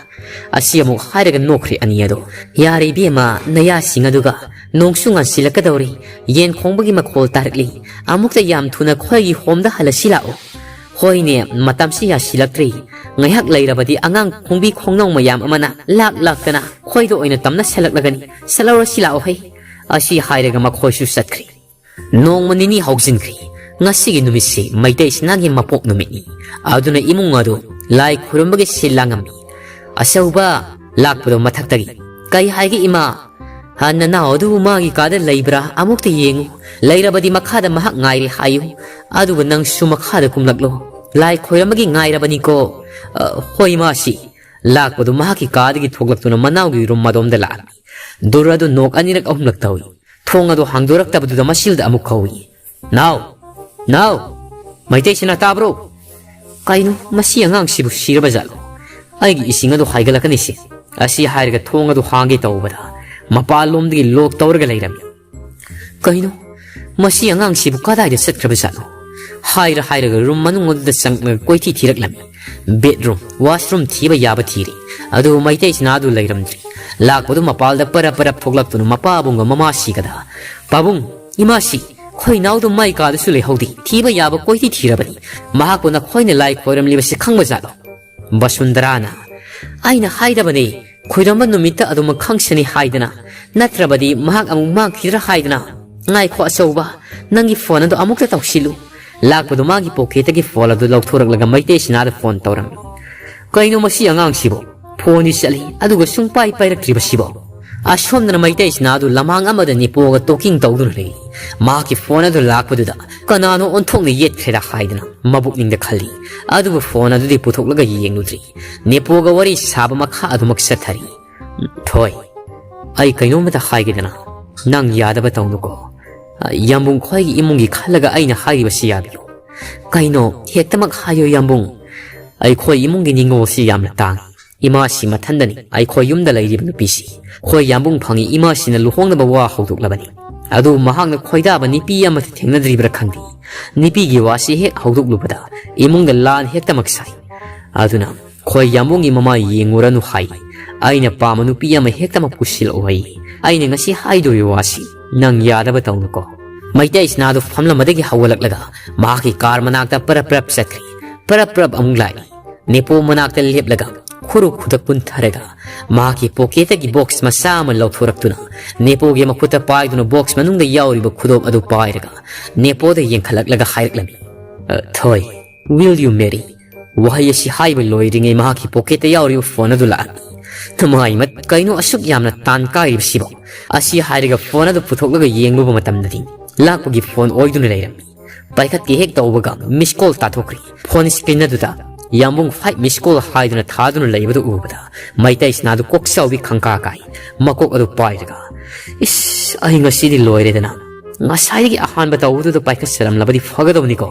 ꯑꯁꯤ ꯑꯃꯨꯛ ꯍꯥꯏꯔꯒ ꯅꯣꯛꯈ꯭ꯔꯦ ꯑꯅꯤ ꯑꯗꯣ꯫ "ꯌꯥꯔꯦ ꯏꯕꯦꯝꯃ, ꯅꯌꯥꯁꯤꯡ ꯑꯗꯨꯒ꯫ ꯅꯣꯡꯁꯨ ꯉꯥꯟꯁꯤꯜꯂꯛꯀꯗꯧꯔꯤ꯫ ꯌꯦꯟ ꯈꯣꯡꯕꯒꯤ ꯃꯈꯣꯜ ꯇꯥꯔꯛꯂꯤ꯫ ꯑꯃꯨꯛꯇ ꯌꯥꯝ ꯊꯨꯅ ꯈꯣꯏꯒꯤ ꯍꯣꯝꯗ ꯍꯜꯂꯁꯤ ꯂꯥꯛꯑꯣ꯫ ꯍꯣꯏꯅꯦ, ꯃꯇꯝꯁꯤ ꯌꯥꯁꯤꯜꯂꯛꯇ꯭ꯔꯤ꯫ ꯉꯥꯏꯍꯥꯛ ꯂꯩꯔꯕꯗꯤ ꯑꯉꯥꯡ ꯈꯣꯡꯕꯤ ꯈꯣꯡꯅꯥꯎ ꯃꯌꯥꯝ ꯑꯃꯅ ꯂꯥꯛ ꯂꯥꯛꯇꯅ ꯈꯣꯏꯗ ꯑꯣꯏꯅ ꯇꯝꯅ ꯁꯜꯂꯛꯂꯒꯅꯤ꯫ ꯆꯠꯍꯧꯔꯁꯤ ꯂꯥꯛꯑꯣ ꯍꯩ꯫" ꯑꯁꯤ ꯍꯥꯏꯔꯒ ꯃꯈꯣꯏꯁꯨ ꯆꯠꯈ꯭ꯔꯦ꯫ ꯅꯣꯡꯃ ꯅꯤꯅꯤ ꯍꯧꯖꯤꯟꯈ꯭ꯔꯦ꯫ ꯉꯁꯤꯒꯤ ꯅꯨꯃꯤꯠꯁꯤ ꯃꯩꯇꯩ ꯁꯅꯥꯒꯤ ꯃꯄꯣꯛ ꯅꯨꯃꯤꯠꯅꯤ꯫ ꯑꯗꯨꯅ ꯏꯃꯨꯡ ꯑꯗꯨ ꯂꯥꯏ ꯈꯨꯔꯨꯝꯕꯒꯤ ꯁꯤꯜ ꯂꯥꯡꯉꯝꯃꯤ꯫ ꯑꯆꯧꯕ ꯂꯥꯛꯄꯗꯣ ꯃꯊꯛꯇꯒꯤ, "ꯀꯩ ꯍꯥꯏꯒꯦ ꯏꯃꯥ? ꯍꯥ, ꯅꯅꯥꯎ ꯑꯗꯨꯕꯨ ꯃꯥꯒꯤ ꯀꯥꯗ ꯂꯩꯕ꯭ꯔꯥ? ꯑꯃꯨꯛꯇ ꯌꯦꯡꯉꯨ꯫ ꯂꯩꯔꯕꯗꯤ ꯃꯈꯥꯗ ꯃꯍꯥꯛ ꯉꯥꯏꯔꯦ ꯍꯥꯏꯌꯨ꯫ ꯑꯗꯨꯒ ꯅꯪꯁꯨ ꯃꯈꯥꯗ ꯀꯨꯝꯂꯛꯂꯣ꯫ ꯂꯥꯏ ꯈꯣꯏꯔꯝꯕꯒꯤ ꯉꯥꯏꯔꯕꯅꯤꯀꯣ꯫" ꯑ, ꯍꯣꯏ ꯏꯃꯥꯁꯤ꯫ ꯂꯥꯛꯄꯗꯨ ꯃꯍꯥꯛꯀꯤ ꯀꯥꯗꯒꯤ ꯊꯣꯛꯂꯛꯇꯨꯅ ꯃꯅꯥꯎꯒꯤ ꯔꯨꯝ ꯑꯗꯣꯝꯗ ꯂꯥꯛꯂꯝꯃꯤ꯫ ꯗꯣꯔ ꯑꯗꯨ ꯅꯣꯛ ꯑꯅꯤꯔꯛ ꯑꯍꯨꯝꯂꯛ ꯇꯧꯏ꯫ ꯊꯣꯡ ꯑꯗꯨ ꯍꯥꯡꯗꯣꯔꯛꯇꯕꯗꯨꯗ ꯃꯁꯤꯜꯗ ꯑꯃꯨꯛ ꯀꯧꯏ, "ꯅꯥꯎ! ꯅꯥꯎ! ꯃꯩꯇꯩ ꯁꯅꯥ ꯇꯥꯕ꯭ꯔꯣ?" "ꯀꯩꯅꯣ, ꯃꯁꯤ ꯑꯉꯥꯡꯁꯤꯕꯨ ꯁꯤꯔꯕ ꯖꯥꯠꯂꯣ? ꯑꯩꯒꯤ ꯏꯁꯤꯡ ꯑꯗꯨ ꯍꯥꯏꯒꯠꯂꯛꯀꯅꯤꯁꯦ꯫" ꯑꯁꯤ ꯍꯥꯏꯔꯒ ꯊꯣꯡ ꯑꯗꯨ ꯍꯥꯡꯒꯦ ꯇꯧꯕꯗ ꯃꯄꯥꯟꯂꯣꯝꯗꯒꯤ ꯂꯣꯛ ꯇꯧꯔꯒ ꯂꯩꯔꯝꯃꯤ꯫ "ꯀꯩꯅꯣ, ꯃꯁꯤ ꯑꯉꯥꯡꯁꯤꯕꯨ ꯀꯗꯥꯏꯗ ꯆꯠꯈ꯭ꯔꯕ ꯖꯥꯠꯅꯣ?" ꯍꯥꯏꯔ ꯍꯥꯏꯔꯒ ꯔꯨꯝ ꯃꯅꯨꯡ ꯑꯗꯨꯗ ꯆꯪꯂꯒ ꯀꯣꯏꯊꯤ ꯊꯤꯔꯛꯂꯝꯃꯤ꯫ ꯕꯦꯗꯔꯨꯝ, ꯋꯥꯁꯔꯨꯝ ꯊꯤꯕ ꯌꯥꯕ ꯊꯤꯔꯦ꯫ ꯑꯗꯨꯕꯨ ꯃꯩꯇꯩ ꯁꯅꯥ ꯑꯗꯨ ꯂꯩꯔꯝꯗ꯭ꯔꯦ꯫ ꯂꯥꯛꯄꯗꯨ ꯃꯄꯥꯜꯗ ꯄꯔꯞ ꯄꯔꯞ ꯊꯣꯛꯂꯛꯇꯨꯅ ꯃꯄꯥꯕꯨꯡꯒ ꯃꯃꯥꯁꯤꯒꯗ, "ꯄꯥꯕꯨꯡ, ꯏꯃꯥꯁꯤ, ꯈꯣꯏ ꯅꯥꯎꯗꯨ ꯃꯥꯏ ꯀꯥꯗꯁꯨ ꯂꯩꯍꯧꯗꯦ꯫ ꯊꯤꯕ ꯌꯥꯕ ꯀꯣꯏꯊꯤ ꯊꯤꯔꯕꯅꯤ꯫ ꯃꯍꯥꯛꯄꯨ ꯅꯈꯣꯏꯅ ꯂꯥꯏ ꯈꯣꯏꯔꯝꯂꯤꯕꯁꯤ ꯈꯪꯕ ꯖꯥꯠꯂꯣ?" ꯕꯁꯨꯟꯗꯔꯥꯅ, "ꯑꯩꯅ ꯍꯥꯏꯗꯕꯅꯦ, ꯈꯣꯏꯔꯝꯕ ꯅꯨꯃꯤꯠꯇ ꯑꯗꯨꯃꯛ ꯈꯪꯁꯅꯤ ꯍꯥꯏꯗꯅ, ꯅꯠꯇ꯭ꯔꯕꯗꯤ ꯃꯍꯥꯛ ꯑꯃꯨꯛ ꯃꯥꯡꯈꯤꯗ꯭ꯔꯥ ꯍꯥꯏꯗꯅ꯫ ꯉꯥꯏꯈꯣ ꯑꯆꯧꯕ, ꯅꯪꯒꯤ ꯐꯣꯟ ꯑꯗꯨ ꯑꯃꯨꯛꯇ ꯇꯧꯁꯤꯜꯂꯨ꯫" ꯂꯥꯛꯄꯗꯨ ꯃꯥꯒꯤ ꯄꯣꯀꯦꯠꯇꯒꯤ ꯐꯣꯟ ꯑꯗꯨ ꯂꯧꯊꯣꯔꯛꯂꯒ ꯃꯩꯇꯩ ꯁꯅꯥꯗ ꯐꯣꯟ ꯇꯧꯔꯝꯃꯤ꯫ "ꯀꯩꯅꯣ ꯃꯁꯤ ꯑꯉꯥꯡꯁꯤꯕꯣ? ꯐꯣꯟꯗꯤ ꯆꯠꯂꯤ, ꯑꯗꯨꯒ ꯁꯨꯡꯄꯥꯏ ꯄꯥꯏꯔꯛꯇ꯭ꯔꯤꯕꯁꯤꯕꯣ?" ꯑꯁꯣꯝꯗꯅ ꯃꯩꯇꯩ ꯁꯅꯥꯗꯨ ꯂꯃꯥꯡ ꯑꯃꯗ ꯅꯦꯄꯣꯒ ꯇꯣꯀꯤꯡ ꯇꯧꯗꯨꯅ ꯂꯩꯔꯤ꯫ ꯃꯍꯥꯛꯀꯤ ꯐꯣꯟ ꯑꯗꯨ ꯂꯥꯛꯄꯗꯨꯗ ꯀꯅꯥꯅꯣ ꯑꯣꯟꯊꯣꯛꯅ ꯌꯦꯠꯈ꯭ꯔꯦꯗ ꯍꯥꯏꯗꯅ ꯃꯕꯨꯛꯅꯤꯡꯗ ꯈꯜꯂꯤ꯫ ꯑꯗꯨꯕꯨ ꯐꯣꯟ ꯑꯗꯨꯗꯤ ꯄꯨꯊꯣꯛꯂꯒ ꯌꯦꯡꯂꯨꯗ꯭ꯔꯤ꯫ ꯅꯦꯄꯣꯒ ꯋꯥꯔꯤ ꯁꯥꯕ ꯃꯈꯥ ꯑꯗꯨꯃꯛ ꯆꯠꯊꯔꯤ꯫ "ꯊꯣꯏ, ꯑꯩ ꯀꯩꯅꯣꯝꯃꯇ ꯍꯥꯏꯒꯦꯗꯅ, ꯅꯪ ꯌꯥꯗꯕ ꯇꯧꯅꯨꯀꯣ꯫ ꯌꯥꯝꯕꯨꯡ ꯈꯣꯏꯒꯤ ꯏꯃꯨꯡꯒꯤ ꯈꯜꯂꯒ ꯑꯩꯅ ꯍꯥꯏꯔꯤꯕꯁꯤ ꯌꯥꯕꯤꯌꯨ꯫" "ꯀꯩꯅꯣ? ꯍꯦꯛꯇꯃꯛ ꯍꯥꯏꯌꯣ ꯌꯥꯝꯕꯨꯡ꯫" "ꯑꯩꯈꯣꯏ ꯏꯃꯨꯡꯒꯤ ꯅꯤꯡꯉꯣꯜꯁꯤ ꯌꯥꯝꯅ ꯇꯥꯡꯏ꯫ ꯏꯃꯥꯁꯤ ꯃꯊꯟꯗꯅꯤ ꯑꯩꯈꯣꯏ ꯌꯨꯝꯗ ꯂꯩꯔꯤꯕ ꯅꯨꯄꯤꯁꯤ꯫ ꯑꯩꯈꯣꯏ ꯌꯥꯝꯕꯨꯡ ꯐꯪꯉꯤ ꯏꯃꯥꯁꯤꯅ ꯂꯨꯍꯣꯡꯅꯕ ꯋꯥ ꯍꯧꯗꯣꯛꯂꯕꯅꯤ꯫ ꯑꯗꯨꯕꯨ ꯃꯍꯥꯛꯅ ꯈꯣꯏꯗꯥꯕ ꯅꯨꯄꯤ ꯑꯃꯠꯇ ꯊꯦꯡꯅꯗ꯭ꯔꯤꯕ꯭ꯔꯥ ꯈꯪꯗꯦ꯫ ꯅꯨꯄꯤꯒꯤ ꯋꯥꯁꯤ ꯍꯦꯛ ꯍꯧꯗꯣꯛꯂꯨꯕꯗ ꯏꯃꯨꯡꯗ ꯂꯥꯟ ꯍꯦꯛꯇꯃꯛ ꯁꯥꯏ꯫ ꯑꯗꯨꯅ ꯈꯣꯏ ꯌꯥꯝꯕꯨꯡꯒꯤ ꯃꯃꯥ ꯌꯦꯡꯉꯨꯔꯅꯨ ꯍꯥꯏ꯫ ꯑꯩꯅ ꯄꯥꯝꯕ ꯅꯨꯄꯤ ꯑꯃ ꯍꯦꯛꯇꯃꯛ ꯄꯨꯁꯤꯜꯂꯛꯑꯣ ꯍꯥꯏ꯫ ꯑꯩꯅ ꯉꯁꯤ ꯍꯥꯏꯗꯣꯔꯤꯕ ꯋꯥꯁꯤ ꯅꯪ ꯌꯥꯗꯕ ꯇꯧꯅꯨꯀꯣ꯫ ꯃꯩꯇꯩ ꯁꯤꯅꯥꯗꯨ ꯐꯝꯂꯝꯕꯗꯒꯤ ꯍꯧꯒꯠꯂꯛꯂꯒ ꯃꯍꯥꯛꯀꯤ ꯀꯥꯔ ꯃꯅꯥꯛꯇ ꯄꯔꯞ ꯄꯔꯞ ꯆꯠꯈ꯭ꯔꯤ꯫ ꯄꯔꯞ ꯄꯔꯞ ꯑꯃꯨꯛ ꯂꯥꯛꯏ꯫ ꯅꯦꯄꯣ ꯃꯅꯥꯛꯇ ꯂꯦꯞꯂꯒ ꯈꯨꯔꯨ ꯈꯨꯗꯛ ꯀꯨꯟꯊꯔꯒ ꯃꯍꯥꯛꯀꯤ ꯄꯣꯀꯦꯠꯇꯒꯤ ꯕꯣꯛꯁ ꯃꯆꯥ ꯑꯃ ꯂꯧꯊꯣꯔꯛꯇꯨꯅ ꯅꯦꯄꯣꯒꯤ ꯃꯈꯨꯠꯇ ꯄꯥꯏꯗꯨꯅ ꯕꯣꯛꯁ ꯃꯅꯨꯡꯗ ꯌꯥꯎꯔꯤꯕ ꯈꯨꯗꯣꯞ ꯑꯗꯨ ꯄꯥꯏꯔꯒ ꯅꯦꯄꯣꯗ ꯌꯦꯡꯈꯠꯂꯛꯂꯒ ꯍꯥꯏꯔꯛꯂꯝꯃꯤ, "ꯑ, ꯊꯣꯏ, will you marry?" ꯋꯥꯍꯩ ꯑꯁꯤ ꯍꯥꯏꯕ ꯂꯣꯏꯗ꯭ꯔꯤꯉꯩ ꯃꯍꯥꯛꯀꯤ ꯄꯣꯀꯦꯠꯇ ꯌꯥꯎꯔꯤꯕ ꯐꯣꯟ ꯑꯗꯨ ꯂꯥꯛꯂꯝꯃꯤ꯫ ꯃꯥꯏ ꯃꯠ, ꯀꯩꯅꯣ ꯑꯁꯨꯛ ꯌꯥꯝꯅ ꯇꯥꯟ ꯀꯥꯏꯔꯤꯕꯁꯤꯕꯣ? ꯑꯁꯤ ꯍꯥꯏꯔꯒ ꯐꯣꯟ ꯑꯗꯨ ꯄꯨꯊꯣꯛꯂꯒ ꯌꯦꯡꯂꯨꯕ ꯃꯇꯝꯗꯗꯤ ꯂꯥꯛꯄꯒꯤ ꯐꯣꯟ ꯑꯣꯏꯗꯨꯅ ꯂꯩꯔꯝꯃꯤ꯫ ꯄꯥꯏꯈꯠꯀꯦ ꯍꯦꯛ ꯇꯧꯕꯒ ꯃꯤꯁ ꯀꯣꯜ ꯇꯥꯊꯣꯛꯈ꯭ꯔꯤ꯫ ꯐꯣꯟ ꯁ꯭ꯀ꯭ꯔꯤꯟ ꯑꯗꯨꯗ ꯌꯥꯝꯕꯨꯡ ꯐꯥꯏꯚ ꯃꯤꯁ ꯀꯣꯜ ꯍꯥꯏꯗꯨꯅ ꯊꯥꯗꯨꯅ ꯂꯩꯕꯗꯨ ꯎꯕꯗ ꯃꯩꯇꯩ ꯁꯤꯅꯥꯗꯨ ꯀꯣꯛꯆꯥꯎꯕꯤ ꯈꯪꯀꯥ ꯀꯥꯏ꯫ ꯃꯀꯣꯛ ꯑꯗꯨ ꯄꯥꯏꯔꯒ, "ꯏꯁ, ꯑꯩ ꯉꯁꯤꯗꯤ ꯂꯣꯏꯔꯦꯗꯅ꯫ ꯉꯁꯥꯏꯗꯒꯤ ꯑꯍꯥꯟꯕ ꯇꯧꯕꯗꯨꯗ ꯄꯥꯏꯈꯠꯆꯔꯝꯂꯕꯗꯤ ꯐꯒꯗꯕꯅꯤꯀꯣ?"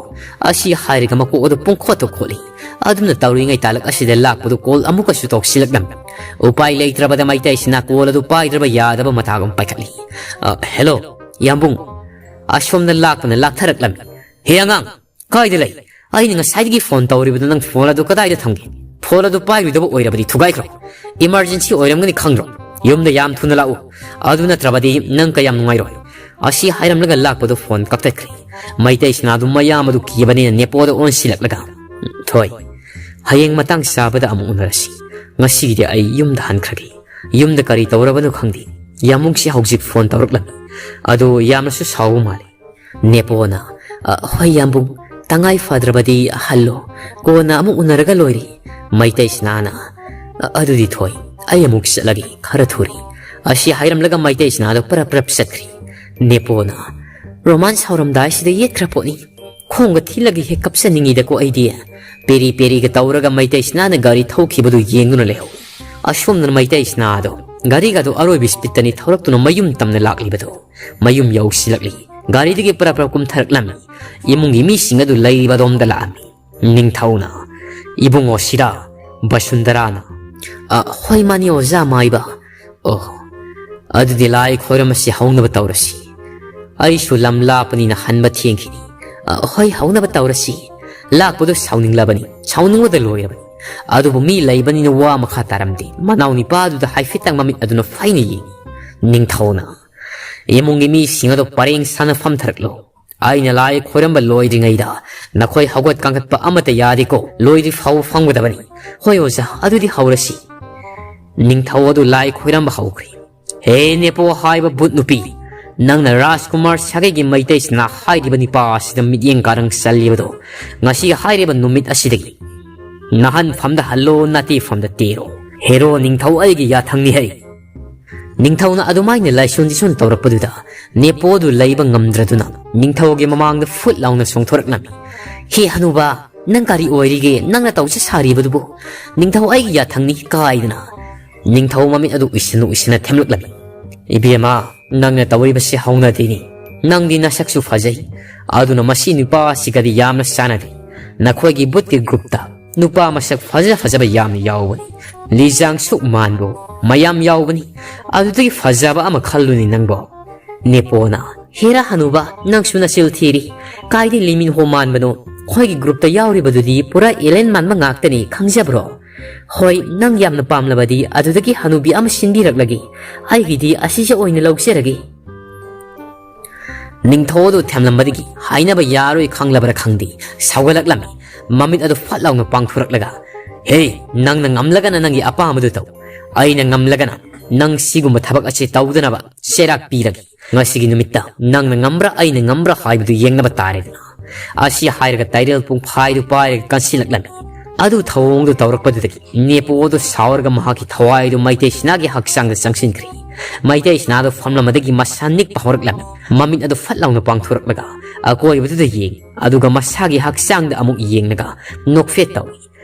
ꯑꯁꯤ ꯍꯥꯏꯔꯒ ꯃꯀꯣꯛ ꯑꯗꯨ ꯄꯨꯡꯈꯣꯠꯇ ꯈꯣꯠꯂꯤ꯫ ꯑꯗꯨꯝꯅ ꯇꯧꯔꯤꯉꯩ ꯇꯥꯂꯛ ꯑꯁꯤꯗ ꯂꯥꯛꯄꯗꯨ ꯀꯣꯜ ꯑꯃꯨꯛꯀꯁꯨ ꯇꯧꯁꯤꯜꯂꯛꯂꯝꯃꯤ꯫ ꯎꯄꯥꯏ ꯂꯩꯇ꯭ꯔꯕꯗ ꯃꯩꯇꯩ ꯁꯤꯅꯥ ꯀꯣꯜ ꯑꯗꯨ ꯄꯥꯏꯗ꯭ꯔꯕ ꯌꯥꯗꯕ ꯃꯇꯥꯒꯨꯝ ꯄꯥꯏꯈꯠꯂꯤ꯫ "ꯑ, ꯍꯦꯜꯂꯣ, ꯌꯥꯝꯕꯨꯡ꯫ ꯑꯁꯣꯝꯗ ꯂꯥꯛꯄꯅ ꯂꯥꯛꯊꯔꯛꯂꯝꯃꯤ꯫ ꯍꯦ ꯑꯉꯥꯡ, ꯀꯥꯏꯗ ꯂꯩ? ꯑꯩꯅ ꯉꯁꯥꯏꯗꯒꯤ ꯐꯣꯟ ꯇꯧꯔꯤꯕꯗꯨ ꯅꯪ ꯐꯣꯟ ꯑꯗꯨ ꯀꯗꯥꯏꯗ ꯊꯝꯒꯦ? ꯐꯣꯟ ꯑꯗꯨ ꯄꯥꯏꯔꯣꯏꯗꯕ ꯑꯣꯏꯔꯕꯗꯤ ꯊꯨꯒꯥꯏꯈ꯭ꯔꯣ꯫ ꯏꯃꯥꯔꯖꯦꯟꯁꯤ ꯑꯣꯏꯔꯝꯒꯅꯤ ꯈꯪꯗ꯭ꯔꯣ? ꯌꯨꯝꯗ ꯌꯥꯝ ꯊꯨꯅ ꯂꯥꯛꯎ꯫ ꯑꯗꯨ ꯅꯠꯇ꯭ꯔꯕꯗꯤ ꯅꯪ ꯀꯌꯥꯝ ꯅꯨꯡꯉꯥꯏꯔꯣꯏ?" ꯑꯁꯤ ꯍꯥꯏꯔꯝꯂꯒ ꯂꯥꯛꯄꯗꯨ ꯐꯣꯟ ꯀꯛꯊꯠꯈ꯭ꯔꯦ꯫ ꯃꯩꯇꯩ ꯁꯤꯅꯥꯗꯨ ꯃꯌꯥꯝ ꯑꯗꯨ ꯀꯤꯕꯅꯤꯅ ꯅꯦꯄꯣꯗ ꯑꯣꯟꯁꯤꯜꯂꯛꯂꯒ, "ꯊꯣꯏ, ꯍꯌꯦꯡ ꯃꯇꯥꯡ ꯆꯥꯕꯗ ꯑꯃꯨꯛ ꯎꯅꯔꯁꯤ꯫ ꯉꯁꯤꯒꯤꯗꯤ ꯑꯩ ꯌꯨꯝꯗ ꯍꯟꯈ꯭ꯔꯒꯦ꯫ ꯌꯨꯝꯗ ꯀꯔꯤ ꯇꯧꯔꯕꯅꯣ ꯈꯪꯗꯦ꯫ ꯌꯥꯝꯕꯨꯡꯁꯤ ꯍꯧꯖꯤꯛ ꯐꯣꯟ ꯇꯧꯔꯛꯂꯝꯃꯤ꯫ ꯑꯗꯨ ꯌꯥꯝꯅꯁꯨ ꯁꯥꯎꯕ ꯃꯥꯜꯂꯤ꯫" ꯅꯦꯄꯣꯅ, "ꯑ, ꯍꯣꯏ ꯌꯥꯝꯕꯨꯡ, ꯇꯉꯥꯏ ꯐꯗ꯭ꯔꯕꯗꯤ ꯍꯜꯂꯣ, ꯀꯣꯟꯅ ꯑꯃꯨꯛ ꯎꯅꯔꯒ ꯂꯣꯏꯔꯦ꯫" ꯃꯩꯇꯩ ꯁꯤꯅꯥꯅ, "ꯑ, ꯑꯗꯨꯗꯤ ꯊꯣꯏ, ꯑꯩ ꯑꯃꯨꯛ ꯆꯠꯂꯒꯦ, ꯈꯔ ꯊꯨꯔꯦ꯫" ꯑꯁꯤ ꯍꯥꯏꯔꯝꯂꯒ ꯃꯩꯇꯩ ꯁꯤꯅꯥꯗꯣ ꯄꯔꯞ ꯄꯔꯞ ꯆꯠꯈ꯭ꯔꯦ꯫ ꯅꯦꯄꯣꯅ, "ꯔꯣꯃꯥꯟꯁ ꯍꯧꯔꯝꯗꯥꯏꯁꯤꯗ ꯌꯦꯠꯈ꯭ꯔ ꯄꯣꯠꯅꯤ꯫ ꯈꯣꯡꯒ ꯊꯤꯜꯂꯒ ꯍꯦꯛ ꯀꯞꯆꯅꯤꯡꯉꯤꯗꯀꯣ ꯑꯩꯗꯤ꯫" ꯄꯦꯔꯤ ꯄꯦꯔꯤꯒ ꯇꯧꯔꯒ ꯃꯩꯇꯩ ꯁꯤꯅꯥꯅ ꯒꯥꯔꯤ ꯊꯧꯈꯤꯕꯗꯨ ꯌꯦꯡꯗꯨꯅ ꯂꯩꯍꯧꯏ꯫ ꯑꯁꯣꯝꯗꯅ ꯃꯩꯇꯩ ꯁꯤꯅꯥꯗꯣ ꯒꯥꯔꯤꯒꯗꯣ ꯑꯔꯣꯏꯕ ꯁ꯭ꯄꯤꯠꯇꯅꯤ ꯊꯧꯔꯛꯇꯨꯅ ꯃꯌꯨꯝ ꯇꯝꯅ ꯂꯥꯛꯂꯤꯕꯗꯣ꯫ ꯃꯌꯨꯝ ꯌꯧꯁꯤꯜꯂꯛꯂꯤ꯫ ꯒꯥꯔꯤꯗꯒꯤ ꯄꯔꯞ ꯄꯔꯞ ꯀꯨꯝꯊꯔꯛꯂꯝꯃꯤ꯫ ꯏꯃꯨꯡꯒꯤ ꯃꯤꯁꯤꯡ ꯑꯗꯨ ꯂꯩꯔꯤꯕ ꯑꯗꯣꯝꯗ ꯂꯥꯛꯑꯝꯃꯤ꯫ ꯅꯤꯡꯊꯧꯅ, "ꯏꯕꯨꯡꯉꯣ ꯁꯤꯔꯥ?" ꯕꯁꯨꯟꯗꯔꯥꯅ, "ꯑ, ꯍꯣꯏ ꯃꯥꯅꯤ ꯑꯣꯖꯥ ꯃꯥꯏꯕ꯫" "ꯑꯣ, ꯑꯗꯨꯗꯤ ꯂꯥꯏ ꯈꯣꯏꯔꯝꯕꯁꯤ ꯍꯧꯅꯕ ꯇꯧꯔꯁꯤ꯫ ꯑꯩꯁꯨ ꯂꯝ ꯂꯥꯞꯄꯅꯤꯅ ꯍꯟꯕ ꯊꯦꯡꯈꯤꯅꯤ꯫" "ꯑ, ꯍꯣꯏ, ꯍꯧꯅꯕ ꯇꯧꯔꯁꯤ꯫ ꯂꯥꯛꯄꯗꯨ ꯁꯥꯎꯅꯤꯡꯂꯕꯅꯤ, ꯁꯥꯎꯅꯤꯡꯕꯗ ꯂꯣꯏꯔꯕꯅꯤ꯫ ꯑꯗꯨꯕꯨ ꯃꯤ ꯂꯩꯕꯅꯤꯅ ꯋꯥ ꯃꯈꯥ ꯇꯥꯔꯝꯗꯦ꯫ ꯃꯅꯥꯎ ꯅꯤꯄꯥꯗꯨꯗ ꯍꯥꯏꯐꯦꯠꯇꯪ ꯃꯃꯤꯠ ꯑꯗꯨꯅ ꯐꯩꯅ ꯌꯦꯡꯉꯤ꯫ "ꯅꯤꯡꯊꯧꯅ, ꯏꯃꯨꯡꯒꯤ ꯃꯤꯁꯤꯡ ꯑꯗꯨ ꯄꯔꯦꯡ ꯁꯥꯅ ꯐꯝꯊꯔꯛꯂꯣ꯫ ꯑꯩꯅ ꯂꯥꯏ ꯈꯣꯏꯔꯝꯕ ꯂꯣꯏꯗ꯭ꯔꯤꯉꯩꯗ ꯅꯈꯣꯏ ꯍꯧꯒꯠ ꯀꯥꯡꯈꯠꯄ ꯑꯃꯠꯇ ꯌꯥꯗꯦꯀꯣ꯫ ꯂꯣꯏꯗ꯭ꯔꯤ ꯐꯥꯎꯕ ꯐꯝꯒꯗꯕꯅꯤ꯫" "ꯍꯣꯏ ꯑꯣꯖꯥ, ꯑꯗꯨꯗꯤ ꯍꯧꯔꯁꯤ꯫" ꯅꯤꯡꯊꯧ ꯑꯗꯨ ꯂꯥꯏ ꯈꯣꯏꯔꯝꯕ ꯍꯧꯈ꯭ꯔꯦ꯫ "ꯍꯦ ꯅꯦꯄꯣ ꯍꯥꯏꯕ ꯕꯨꯠ ꯅꯨꯄꯤ, ꯅꯪꯅ ꯔꯥꯖꯀꯨꯃꯥꯔ ꯁꯥꯒꯩꯒꯤ ꯃꯩꯇꯩ ꯁꯤꯅꯥ ꯍꯥꯏꯔꯤꯕ ꯅꯤꯄꯥ ꯑꯁꯤꯗ ꯃꯤꯠꯌꯦꯡ ꯀꯥꯔꯪ ꯆꯜꯂꯤꯕꯗꯣ ꯉꯁꯤ ꯍꯥꯏꯔꯤꯕ ꯅꯨꯃꯤꯠ ꯑꯁꯤꯗꯒꯤ ꯅꯥꯍꯟꯐꯝꯗ ꯍꯜꯂꯣ, ꯅꯥꯇꯦꯐꯝꯗ ꯇꯦꯔꯣ꯫ ꯍꯦꯔꯣ ꯅꯤꯡꯊꯧ ꯑꯩꯒꯤ ꯌꯥꯊꯪꯅꯤ ꯍꯩ꯫" ꯅꯤꯡꯊꯧꯅ ꯑꯗꯨꯃꯥꯏꯅ ꯂꯥꯏꯁꯣꯟ ꯗꯤꯁꯣꯟ ꯇꯧꯔꯛꯄꯗꯨꯗ ꯅꯦꯄꯣꯗꯨ ꯂꯩꯕ ꯉꯝꯗ꯭ꯔꯗꯨꯅ ꯅꯤꯡꯊꯧꯒꯤ ꯃꯃꯥꯡꯗ ꯐꯨꯠ ꯂꯥꯎꯅ ꯆꯣꯡꯊꯣꯔꯛꯂꯝꯃꯤ꯫ "ꯍꯦ ꯍꯅꯨꯕ, ꯅꯪ ꯀꯔꯤ ꯑꯣꯏꯔꯤꯒꯦ? ꯅꯪꯅ ꯇꯧꯁꯦ ꯁꯥꯔꯤꯕꯗꯨꯕꯨ? ꯅꯤꯡꯊꯧ ꯑꯩꯒꯤ ꯌꯥꯊꯪꯅꯤ" ꯀꯥꯏꯗꯅ ꯅꯤꯡꯊꯧ ꯃꯃꯤꯠ ꯑꯗꯨ ꯎꯏꯁꯤꯟꯅ ꯎꯏꯁꯤꯟꯅ ꯊꯦꯝꯂꯛꯂꯝꯃꯤ꯫ "ꯏꯕꯦꯝꯃ, ꯅꯪꯅ ꯇꯧꯔꯤꯕꯁꯤ ꯍꯧꯅꯗꯦꯅꯤ꯫ ꯅꯪꯗꯤ ꯅꯁꯛꯁꯨ ꯐꯖꯩ, ꯑꯗꯨꯅ ꯃꯁꯤ ꯅꯨꯄꯥ ꯑꯁꯤꯒꯗꯤ ꯌꯥꯝꯅ ꯆꯥꯟꯅꯗꯦ꯫ ꯅꯈꯣꯏꯒꯤ ꯕꯨꯠꯀꯤ ꯒ꯭ꯔꯨꯞꯇ ꯅꯨꯄꯥ ꯃꯁꯛ ꯐꯖ ꯐꯖꯕ ꯌꯥꯝꯅ ꯌꯥꯎꯕꯅꯤ꯫ ꯂꯤꯖꯥꯡ ꯁꯨꯛ ꯃꯥꯟꯕ ꯃꯌꯥꯝ ꯌꯥꯎꯕꯅꯤ꯫ ꯑꯗꯨꯗꯒꯤ ꯐꯖꯕ ꯑꯃ ꯈꯜꯂꯨꯅꯤ ꯅꯪꯕꯣ꯫" ꯅꯦꯄꯣꯅ, "ꯍꯦꯔꯥ ꯍꯅꯨꯕ, ꯅꯪꯁꯨ ꯅꯆꯤꯜ ꯊꯤꯔꯤ꯫ ꯀꯥꯏꯗꯩ ꯂꯤꯃꯤꯟ ꯍꯣ ꯃꯥꯟꯕꯅꯣ? ꯑꯩꯈꯣꯏꯒꯤ ꯒ꯭ꯔꯨꯞꯇ ꯌꯥꯎꯔꯤꯕꯗꯨꯗꯤ ꯄꯨꯔꯥ ꯑꯦꯂꯦꯟ ꯃꯥꯟꯕ ꯉꯥꯛꯇꯅꯤ, ꯈꯪꯖꯕ꯭ꯔꯣ? ꯍꯣꯏ, ꯅꯪ ꯌꯥꯝꯅ ꯄꯥꯝꯂꯕꯗꯤ ꯑꯗꯨꯗꯒꯤ ꯍꯅꯨꯕꯤ ꯑꯃ ꯁꯤꯟꯕꯤꯔꯛꯂꯒꯦ꯫ ꯑꯩꯒꯤꯗꯤ ꯑꯁꯤꯁꯦ ꯑꯣꯏꯅ ꯂꯧꯖꯔꯒꯦ꯫" ꯅꯤꯡꯊꯧ ꯑꯗꯨ ꯊꯦꯝꯂꯝꯕꯗꯒꯤ ꯍꯥꯏꯅꯕ ꯌꯥꯔꯣꯏ ꯈꯪꯂꯕꯔꯥ ꯈꯪꯗꯦ, ꯁꯥꯎꯒꯠꯂꯛꯂꯝꯃꯤ꯫ ꯃꯃꯤꯠ ꯑꯗꯨ ꯐꯠ ꯂꯥꯎꯅ ꯄꯥꯡꯊꯣꯔꯛꯂꯒ, "ꯍꯦ, ꯅꯪꯅ ꯉꯝꯂꯒꯅ ꯅꯪꯒꯤ ꯑꯄꯥꯝꯕꯗꯨ ꯇꯧ꯫ ꯑꯩꯅ ꯉꯝꯂꯒꯅ ꯅꯪ ꯁꯤꯒꯨꯝꯕ ꯊꯕꯛ ꯑꯁꯤ ꯇꯧꯗꯅꯕ ꯆꯩꯔꯥꯛ ꯄꯤꯔꯒꯦ꯫ ꯉꯁꯤꯒꯤ ꯅꯨꯃꯤꯠꯇ ꯅꯪꯅ ꯉꯝꯕ꯭ꯔꯥ ꯑꯩꯅ ꯉꯝꯕ꯭ꯔꯥ ꯍꯥꯏꯕꯗꯨ ꯌꯦꯡꯅꯕ ꯇꯥꯔꯦꯗꯅ꯫" ꯑꯁꯤ ꯍꯥꯏꯔꯒ ꯇꯥꯏꯔꯦꯜ ꯄꯨꯡꯐꯥꯏꯗꯨ ꯄꯥꯏꯔꯒ ꯀꯟꯁꯤꯜꯂꯛꯂꯝꯃꯤ꯫ ꯑꯗꯨ ꯊꯧꯑꯣꯡꯗꯨ ꯇꯧꯔꯛꯄꯗꯨꯗꯒꯤ ꯅꯦꯄꯣ ꯑꯗꯨ ꯁꯥꯎꯔꯒ ꯃꯍꯥꯛꯀꯤ ꯊꯋꯥꯏꯗꯨ ꯃꯩꯇꯩ ꯁꯤꯅꯥꯒꯤ ꯍꯛꯆꯥꯡꯗ ꯆꯪꯁꯤꯟꯈ꯭ꯔꯦ꯫ ꯃꯩꯇꯩ ꯁꯤꯅꯥꯗꯨ ꯐꯝꯂꯝꯕꯗꯒꯤ ꯃꯁꯥ ꯅꯤꯛꯄ ꯍꯧꯔꯛꯂꯝꯃꯤ꯫ ꯃꯃꯤꯠ ꯑꯗꯨ ꯐꯠ ꯂꯥꯎꯅ ꯄꯥꯡꯊꯣꯔꯛꯂꯒ ꯑꯀꯣꯏꯕꯗꯨꯗ ꯌꯦꯡꯉꯤ, ꯑꯗꯨꯒ ꯃꯁꯥꯒꯤ ꯍꯛꯆꯥꯡꯗ ꯑꯃꯨꯛ ꯌꯦꯡꯂꯒ ꯅꯣꯛꯐꯦꯠ ꯇꯧꯏ꯫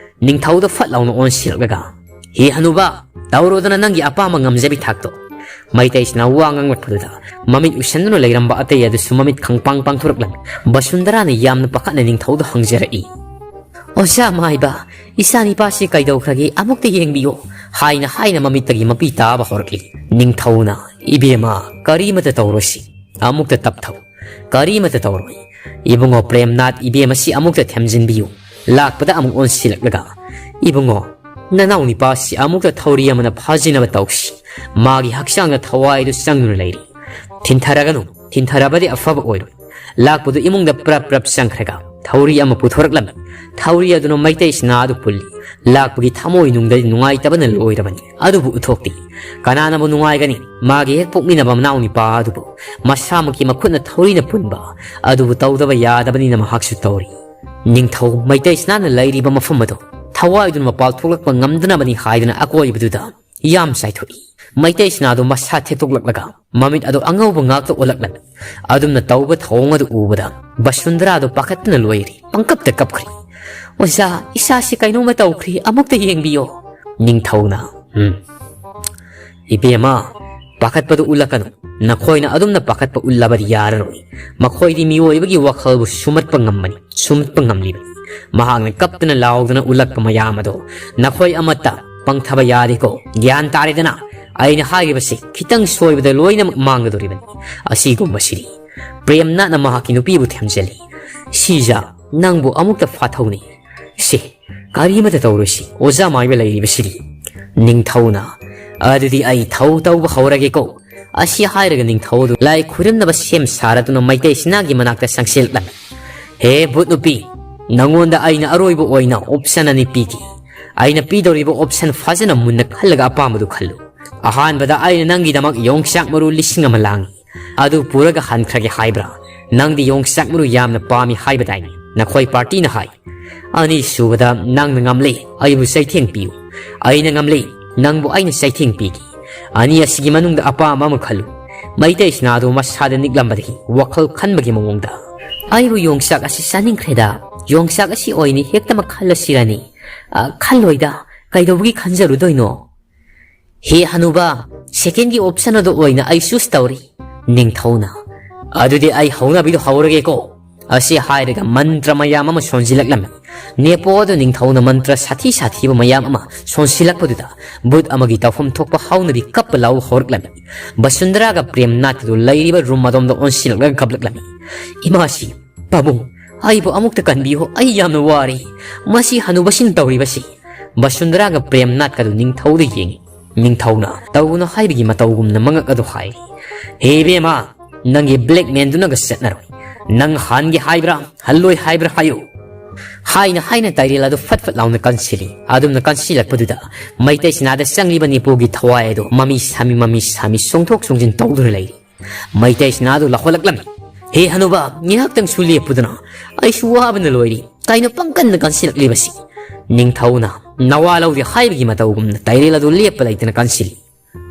ꯅꯤꯡꯊꯧꯗ ꯐꯠ ꯂꯥꯎꯅ ꯑꯣꯟꯁꯤꯜꯂꯛꯂꯒ, "ꯍꯦ ꯍꯅꯨꯕ, ꯇꯧꯔꯣꯗꯅ ꯅꯪꯒꯤ ꯑꯄꯥꯝꯕ ꯉꯝꯖꯕꯤ ꯊꯥꯛꯇꯣ꯫" ꯃꯩꯇꯩꯁꯤꯅ ꯋꯥ ꯉꯥꯡꯂꯛꯄꯗꯨꯗ ꯃꯃꯤꯠ ꯎꯏꯁꯟꯗꯨꯅ ꯂꯩꯔꯝꯕ ꯑꯇꯩ ꯑꯗꯨꯁꯨ ꯃꯃꯤꯠ ꯈꯪꯄꯥꯡ ꯄꯥꯡꯊꯣꯔꯛꯂꯝꯃꯤ꯫ ꯕꯁꯨꯟꯗꯔꯥꯅ ꯌꯥꯝꯅ ꯄꯥꯈꯠꯅ ꯅꯤꯡꯊꯧꯗ ꯍꯪꯖꯔꯛꯏ, "ꯑꯣꯖꯥ ꯃꯥꯏꯕ, ꯏꯆꯥ ꯅꯤꯄꯥꯁꯤ ꯀꯩꯗꯧꯈ꯭ꯔꯒꯦ? ꯑꯃꯨꯛꯇ ꯌꯦꯡꯕꯤꯌꯨ" ꯍꯥꯏꯅ ꯍꯥꯏꯅ ꯃꯃꯤꯠꯇꯒꯤ ꯃꯄꯤ ꯇꯥꯕ ꯍꯧꯔꯛꯂꯤ꯫ ꯅꯤꯡꯊꯧꯅ, "ꯏꯕꯦꯝꯃ, ꯀꯔꯤꯃꯇ ꯇꯧꯔꯣꯏꯁꯤ, ꯑꯃꯨꯛꯇ ꯇꯞꯊꯧ, ꯀꯔꯤꯃꯇ ꯇꯧꯔꯣꯏ꯫ ꯏꯕꯨꯡꯉꯣ ꯄ꯭ꯔꯦꯝꯅꯥꯊ, ꯏꯕꯦꯝꯃꯁꯤ ꯑꯃꯨꯛꯇ ꯊꯦꯝꯖꯤꯟꯕꯤꯌꯨ꯫" ꯂꯥꯛꯄꯗ ꯑꯃꯨꯛ ꯑꯣꯟꯁꯤꯜꯂꯛꯂꯒ, "ꯏꯕꯨꯡꯉꯣ, ꯅꯅꯥꯎ ꯅꯤꯄꯥꯁꯤ ꯑꯃꯨꯛꯇ ꯊꯧꯔꯤ ꯑꯃꯅ ꯐꯥꯖꯤꯟꯅꯕ ꯇꯧꯁꯤ꯫ ꯃꯥꯒꯤ ꯍꯛꯆꯥꯡꯗ ꯊꯋꯥꯏꯗꯨ ꯆꯪꯗꯨꯅ ꯂꯩꯔꯤ꯫ ꯊꯤꯟꯊꯔꯒꯅꯨ, ꯊꯤꯟꯊꯔꯕꯗꯤ ꯑꯐꯕ ꯑꯣꯏꯔꯣꯏ꯫ ꯂꯥꯛꯄꯗꯨ ꯏꯃꯨꯡꯗ ꯄ꯭ꯔꯞ ꯄ꯭ꯔꯞ ꯆꯪꯈ꯭ꯔꯒ ꯊꯧꯔꯤ ꯑꯃ ꯄꯨꯊꯣꯔꯛꯂꯝꯃꯤ꯫ ꯊꯧꯔꯤ ꯑꯗꯨꯅ ꯃꯩꯇꯩ ꯁꯤꯅꯥ ꯑꯗꯨ ꯄꯨꯜꯂꯤ꯫ ꯂꯥꯛꯄꯒꯤ ꯊꯃꯣꯏ ꯅꯨꯡꯗꯗꯤ ꯅꯨꯡꯉꯥꯏꯇꯕꯅ ꯂꯣꯏꯔꯕꯅꯤ, ꯑꯗꯨꯕꯨ ꯎꯠꯊꯣꯛꯇꯦ꯫ ꯀꯅꯥꯅꯕꯨ ꯅꯨꯡꯉꯥꯏꯒꯅꯤ? ꯃꯥꯒꯤ ꯍꯦꯛ ꯄꯣꯛꯃꯤꯟꯅꯕ ꯃꯅꯥꯎ ꯅꯤꯄꯥ ꯑꯗꯨꯕꯨ ꯃꯁꯥꯃꯛꯀꯤ ꯃꯈꯨꯠꯅ ꯊꯧꯔꯤꯅ ꯄꯨꯟꯕ ꯑꯗꯨꯕꯨ ꯇꯧꯗꯕ ꯌꯥꯗꯕꯅꯤꯅ ꯃꯍꯥꯛꯁꯨ ꯇꯧꯔꯤ꯫ ꯅꯤꯡꯊꯧ ꯃꯩꯇꯩ ꯁꯤꯅꯥꯅ ꯂꯩꯔꯤꯕ ꯃꯐꯝ ꯑꯗꯨ ꯊꯋꯥꯏꯗꯨꯅ ꯃꯄꯥꯜ ꯊꯣꯛꯂꯛꯄ ꯉꯝꯗꯅꯕꯅꯤ ꯍꯥꯏꯗꯨꯅ ꯑꯀꯣꯏꯕꯗꯨꯗ ꯌꯥꯝ ꯆꯥꯏꯊꯣꯛꯏ꯫ ꯃꯩꯇꯩ ꯁꯤꯅꯥꯗꯨ ꯃꯁꯥ ꯊꯦꯛꯇꯣꯛꯂꯛꯂꯒ ꯃꯃꯤꯠ ꯑꯗꯨ ꯑꯉꯧꯕ ꯉꯥꯛꯇ ꯑꯣꯜꯂꯛꯂꯝꯃꯤ꯫ ꯑꯗꯨꯝꯅ ꯇꯧꯕ ꯊꯧꯑꯣꯡ ꯑꯗꯨ ꯎꯕꯗ ꯕꯁꯨꯟꯗꯔꯥꯗꯨ ꯄꯥꯈꯠꯇꯨꯅ ꯂꯣꯏꯔꯤ꯫ ꯄꯪꯀꯞꯇ ꯀꯞꯈ꯭ꯔꯤ꯫ "ꯑꯣꯖꯥ, ꯏꯁꯥꯁꯤ ꯀꯩꯅꯣꯝꯃ ꯇꯧꯈ꯭ꯔꯤ, ꯑꯃꯨꯛꯇ ꯌꯦꯡꯕꯤꯌꯣ꯫" ꯅꯤꯡꯊꯧꯅ, "ꯎꯝ, ꯏꯕꯦꯝꯃ, ꯄꯥꯈꯠꯄꯗꯨ ꯎꯠꯂꯛꯀꯅꯨ꯫ ꯅꯈꯣꯏꯅ ꯑꯗꯨꯝꯅ ꯄꯥꯈꯠꯄ ꯎꯠꯂꯕꯗꯤ ꯌꯥꯔꯔꯣꯏ꯫ ꯃꯈꯣꯏꯗꯤ ꯃꯤꯑꯣꯏꯕꯒꯤ ꯋꯥꯈꯜꯕꯨ ꯁꯨꯝꯍꯠꯄ ꯉꯝꯕꯅꯤ, ꯁꯨꯝꯍꯠꯄ ꯉꯝꯂꯤꯕꯅꯤ꯫" ꯃꯍꯥꯛꯅ ꯀꯞꯇꯨꯅ ꯂꯥꯎꯗꯨꯅ ꯎꯠꯂꯛꯄ ꯃꯌꯥꯝ ꯑꯗꯣ ꯅꯈꯣꯏ ꯑꯃꯠꯇ ꯄꯪꯊꯕ ꯌꯥꯗꯦꯀꯣ꯫ ꯒ꯭ꯌꯥꯟ ꯇꯥꯔꯦꯗꯅ? ꯑꯩꯅ ꯍꯥꯏꯔꯤꯕꯁꯤ ꯈꯤꯇꯪ ꯁꯣꯏꯕꯗ ꯂꯣꯏꯅꯃꯛ ꯃꯥꯡꯒꯗꯧꯔꯤꯕꯅꯤ꯫ ꯑꯁꯤꯒꯨꯝꯕꯁꯤꯗꯤ꯫ ꯄ꯭ꯔꯦꯝꯅꯥꯊꯅ ꯃꯍꯥꯛꯀꯤ ꯅꯨꯄꯤꯕꯨ ꯊꯦꯝꯖꯤꯜꯂꯤ꯫ "ꯁꯤꯖꯥ, ꯅꯪꯕꯨ ꯑꯃꯨꯛꯇ ꯐꯥꯊꯧꯅꯤ꯫ ꯁꯤ, ꯀꯔꯤꯃꯠꯇ ꯇꯧꯔꯣꯏꯁꯤ, ꯑꯣꯖꯥ ꯃꯥꯏꯕ ꯂꯩꯔꯤꯕꯁꯤꯗꯤ꯫" ꯅꯤꯡꯊꯧꯅ, "ꯑꯗꯨꯗꯤ ꯑꯩ ꯊꯧ ꯇꯧꯕ ꯍꯧꯔꯒꯦꯀꯣ꯫" ꯑꯁꯤ ꯍꯥꯏꯔꯒ ꯅꯤꯡꯊꯧ ꯑꯗꯨ ꯂꯥꯏ ꯈꯨꯔꯨꯝꯅꯕ ꯁꯦꯝ ꯁꯥꯔꯗꯨꯅ ꯃꯩꯇꯩ ꯁꯤꯅꯥꯒꯤ ꯃꯅꯥꯛꯇ ꯆꯪꯁꯤꯜꯂꯛꯂꯝꯃꯤ꯫ "ꯍꯦ ꯚꯨꯠ ꯅꯨꯄꯤ, ꯅꯉꯣꯟꯗ ꯑꯩꯅ ꯑꯔꯣꯏꯕ ꯑꯣꯏꯅ option ꯑꯅꯤ ꯄꯤꯒꯦ꯫ ꯑꯩꯅ ꯄꯤꯗꯧꯔꯤꯕ option ꯐꯖꯅ ꯃꯨꯟꯅ ꯈꯜꯂꯒ ꯑꯄꯥꯝꯕꯗꯨ ꯈꯜꯂꯨ꯫ ꯑꯍꯥꯟꯕꯗ ꯑꯩꯅ ꯅꯪꯒꯤꯗꯃꯛ ꯌꯣꯡꯆꯥꯛ ꯃꯔꯨ ꯂꯤꯁꯤꯡ ꯑꯃ ꯂꯥꯡꯉꯤ꯫ ꯑꯗꯨ ꯄꯨꯔꯒ ꯍꯟꯈ꯭ꯔꯒꯦ ꯍꯥꯏꯕ꯭ꯔꯥ? ꯅꯪꯗꯤ ꯌꯣꯡꯆꯥꯛ ꯃꯔꯨ ꯌꯥꯝꯅ ꯄꯥꯝꯃꯤ ꯍꯥꯏꯕꯗꯥꯏꯅꯦ? ꯅꯈꯣꯏ party ꯅ ꯍꯥꯏ꯫ ꯑꯅꯤꯁꯨꯕꯗ ꯅꯪꯅ ꯉꯝꯂꯦ, ꯑꯩꯕꯨ ꯆꯩꯊꯦꯡ ꯄꯤꯌꯨ꯫ ꯑꯩꯅ ꯉꯝꯂꯦ, ꯅꯪꯕꯨ ꯑꯩꯅ ꯆꯩꯊꯦꯡ ꯄꯤꯒꯦ꯫ ꯑꯅꯤ ꯑꯁꯤꯒꯤ ꯃꯅꯨꯡꯗ ꯑꯄꯥꯝꯕ ꯑꯃ ꯈꯜꯂꯨ꯫" ꯃꯩꯇꯩ ꯁꯤꯅꯥꯗꯨ ꯃꯁꯥꯗ ꯅꯤꯛꯂꯝꯕꯗꯒꯤ ꯋꯥꯈꯜ ꯈꯟꯕꯒꯤ ꯃꯑꯣꯡꯗ, "ꯑꯩꯕꯨ ꯌꯣꯡꯆꯥꯛ ꯑꯁꯤ ꯆꯥꯅꯤꯡꯈ꯭ꯔꯦꯗ꯫ ꯌꯣꯡꯆꯥꯛ ꯑꯁꯤ ꯑꯣꯏꯅ ꯍꯦꯛꯇꯃꯛ ꯈꯜꯂꯁꯤꯔꯅꯤ? ꯑ, ꯈꯜꯂꯣꯏꯗ꯫ ꯀꯩꯗꯧꯕꯒꯤ ꯈꯟꯖꯔꯨꯗꯣꯏꯅꯣ?" "ꯍꯦ ꯍꯅꯨꯕ, second ꯒꯤ option ꯑꯗꯨ ꯑꯣꯏꯅ ꯑꯩ choose ꯇꯧꯔꯤ꯫" ꯅꯤꯡꯊꯧꯅ, "ꯑꯗꯨꯗꯤ ꯑꯩ ꯍꯧꯅꯕꯤꯗꯨ ꯍꯧꯔꯒꯦꯀꯣ꯫" ꯑꯁꯤ ꯍꯥꯏꯔꯒ ꯃꯟꯇ꯭ꯔ ꯃꯌꯥꯝ ꯑꯃ ꯁꯣꯟꯖꯤꯜꯂꯛꯂꯝꯃꯤ꯫ ꯅꯦꯄꯣ ꯑꯗꯨ ꯅꯤꯡꯊꯧꯅ ꯃꯟꯇ꯭ꯔ ꯁꯥꯊꯤ ꯁꯥꯊꯤꯕ ꯃꯌꯥꯝ ꯑꯃ ꯁꯣꯟꯁꯤꯜꯂꯛꯄꯗꯨꯗ ꯚꯨꯠ ꯑꯃꯒꯤ ꯇꯧꯐꯝ ꯊꯣꯛꯄ ꯍꯧꯅꯕꯤ ꯀꯞꯄ ꯂꯥꯎꯕ ꯍꯧꯔꯛꯂꯝꯃꯤ꯫ ꯕꯁꯨꯟꯗꯔꯥꯒ ꯄ꯭ꯔꯦꯝꯅꯥꯊꯗꯨ ꯂꯩꯔꯤꯕ room ꯑꯗꯣꯝꯗ ꯑꯣꯟꯁꯤꯜꯂꯛꯂꯒ ꯀꯞꯂꯛꯂꯝꯃꯤ꯫ "ꯏꯃꯥꯁꯤ, ꯄꯥꯕꯨꯡ, ꯑꯩꯕꯨ ꯑꯃꯨꯛꯇ ꯀꯟꯕꯤꯌꯨ, ꯑꯩ ꯌꯥꯝꯅ ꯋꯥꯔꯦ꯫ ꯃꯁꯤ ꯍꯅꯨꯕꯁꯤꯡ ꯇꯧꯔꯤꯕꯁꯤ꯫" ꯕꯁꯨꯟꯗꯔꯥꯒ ꯄ꯭ꯔꯦꯝꯅꯥꯊꯀꯗꯨ ꯅꯤꯡꯊꯧꯗ ꯌꯦꯡꯏ꯫ ꯅꯤꯡꯊꯧꯅ ꯇꯧꯒꯅꯨ ꯍꯥꯏꯕꯒꯤ ꯃꯇꯧꯒꯨꯝꯅ ꯃꯉꯛ ꯑꯗꯨ ꯍꯥꯏꯔꯤ꯫ "ꯍꯦ ꯏꯕꯦꯝꯃ, ꯅꯪꯒꯤ black man ꯗꯨꯅꯒ ꯆꯠꯅꯔꯣꯏ꯫ ꯅꯪ ꯍꯟꯒꯦ ꯍꯥꯏꯕ꯭ꯔꯥ, ꯍꯜꯂꯣꯏ ꯍꯥꯏꯕ꯭ꯔꯥ ꯍꯥꯏꯌꯨ"꯫ ꯍꯥꯏꯅ ꯍꯥꯏꯅ ꯇꯥꯏꯔꯦꯜ ꯑꯗꯨ ꯐꯠ ꯐꯠ ꯂꯥꯎꯅ ꯀꯟꯁꯤꯜꯂꯤ꯫ ꯑꯗꯨꯝꯅ ꯀꯟꯁꯤꯜꯂꯛꯄꯗꯨꯗ ꯃꯩꯇꯩ ꯁꯤꯅꯥꯗ ꯆꯪꯂꯤꯕ ꯅꯦꯄꯣꯒꯤ ꯊꯋꯥꯏ ꯑꯗꯨ ꯃꯃꯤ ꯁꯥꯃꯤ ꯃꯃꯤ ꯁꯥꯃꯤ ꯆꯣꯡꯊꯣꯛ ꯆꯣꯡꯁꯤꯟ ꯇꯧꯗꯨꯅ ꯂꯩꯔꯤ꯫ ꯃꯩꯇꯩ ꯁꯤꯅꯥꯗꯨ ꯂꯥꯎꯍꯜꯂꯛꯂꯝꯃꯤ꯫ "ꯍꯦ ꯍꯅꯨꯕ, ꯉꯥꯏꯍꯥꯛꯇꯪꯁꯨ ꯂꯦꯞꯄꯨꯗꯅ, ꯑꯩꯁꯨ ꯋꯥꯕꯅ ꯂꯣꯏꯔꯤ꯫ ꯀꯩꯅꯣ ꯄꯪꯀꯟꯗ ꯀꯟꯁꯤꯜꯂꯛꯂꯤꯕꯁꯤ?" ꯅꯤꯡꯊꯧꯅ ꯅꯋꯥ ꯂꯧꯗꯦ ꯍꯥꯏꯕꯒꯤ ꯃꯇꯧꯒꯨꯝꯅ ꯇꯥꯏꯔꯦꯜ ꯑꯗꯨ ꯂꯦꯞꯄ ꯂꯩꯇꯅ ꯀꯟꯁꯤꯜꯂꯤ꯫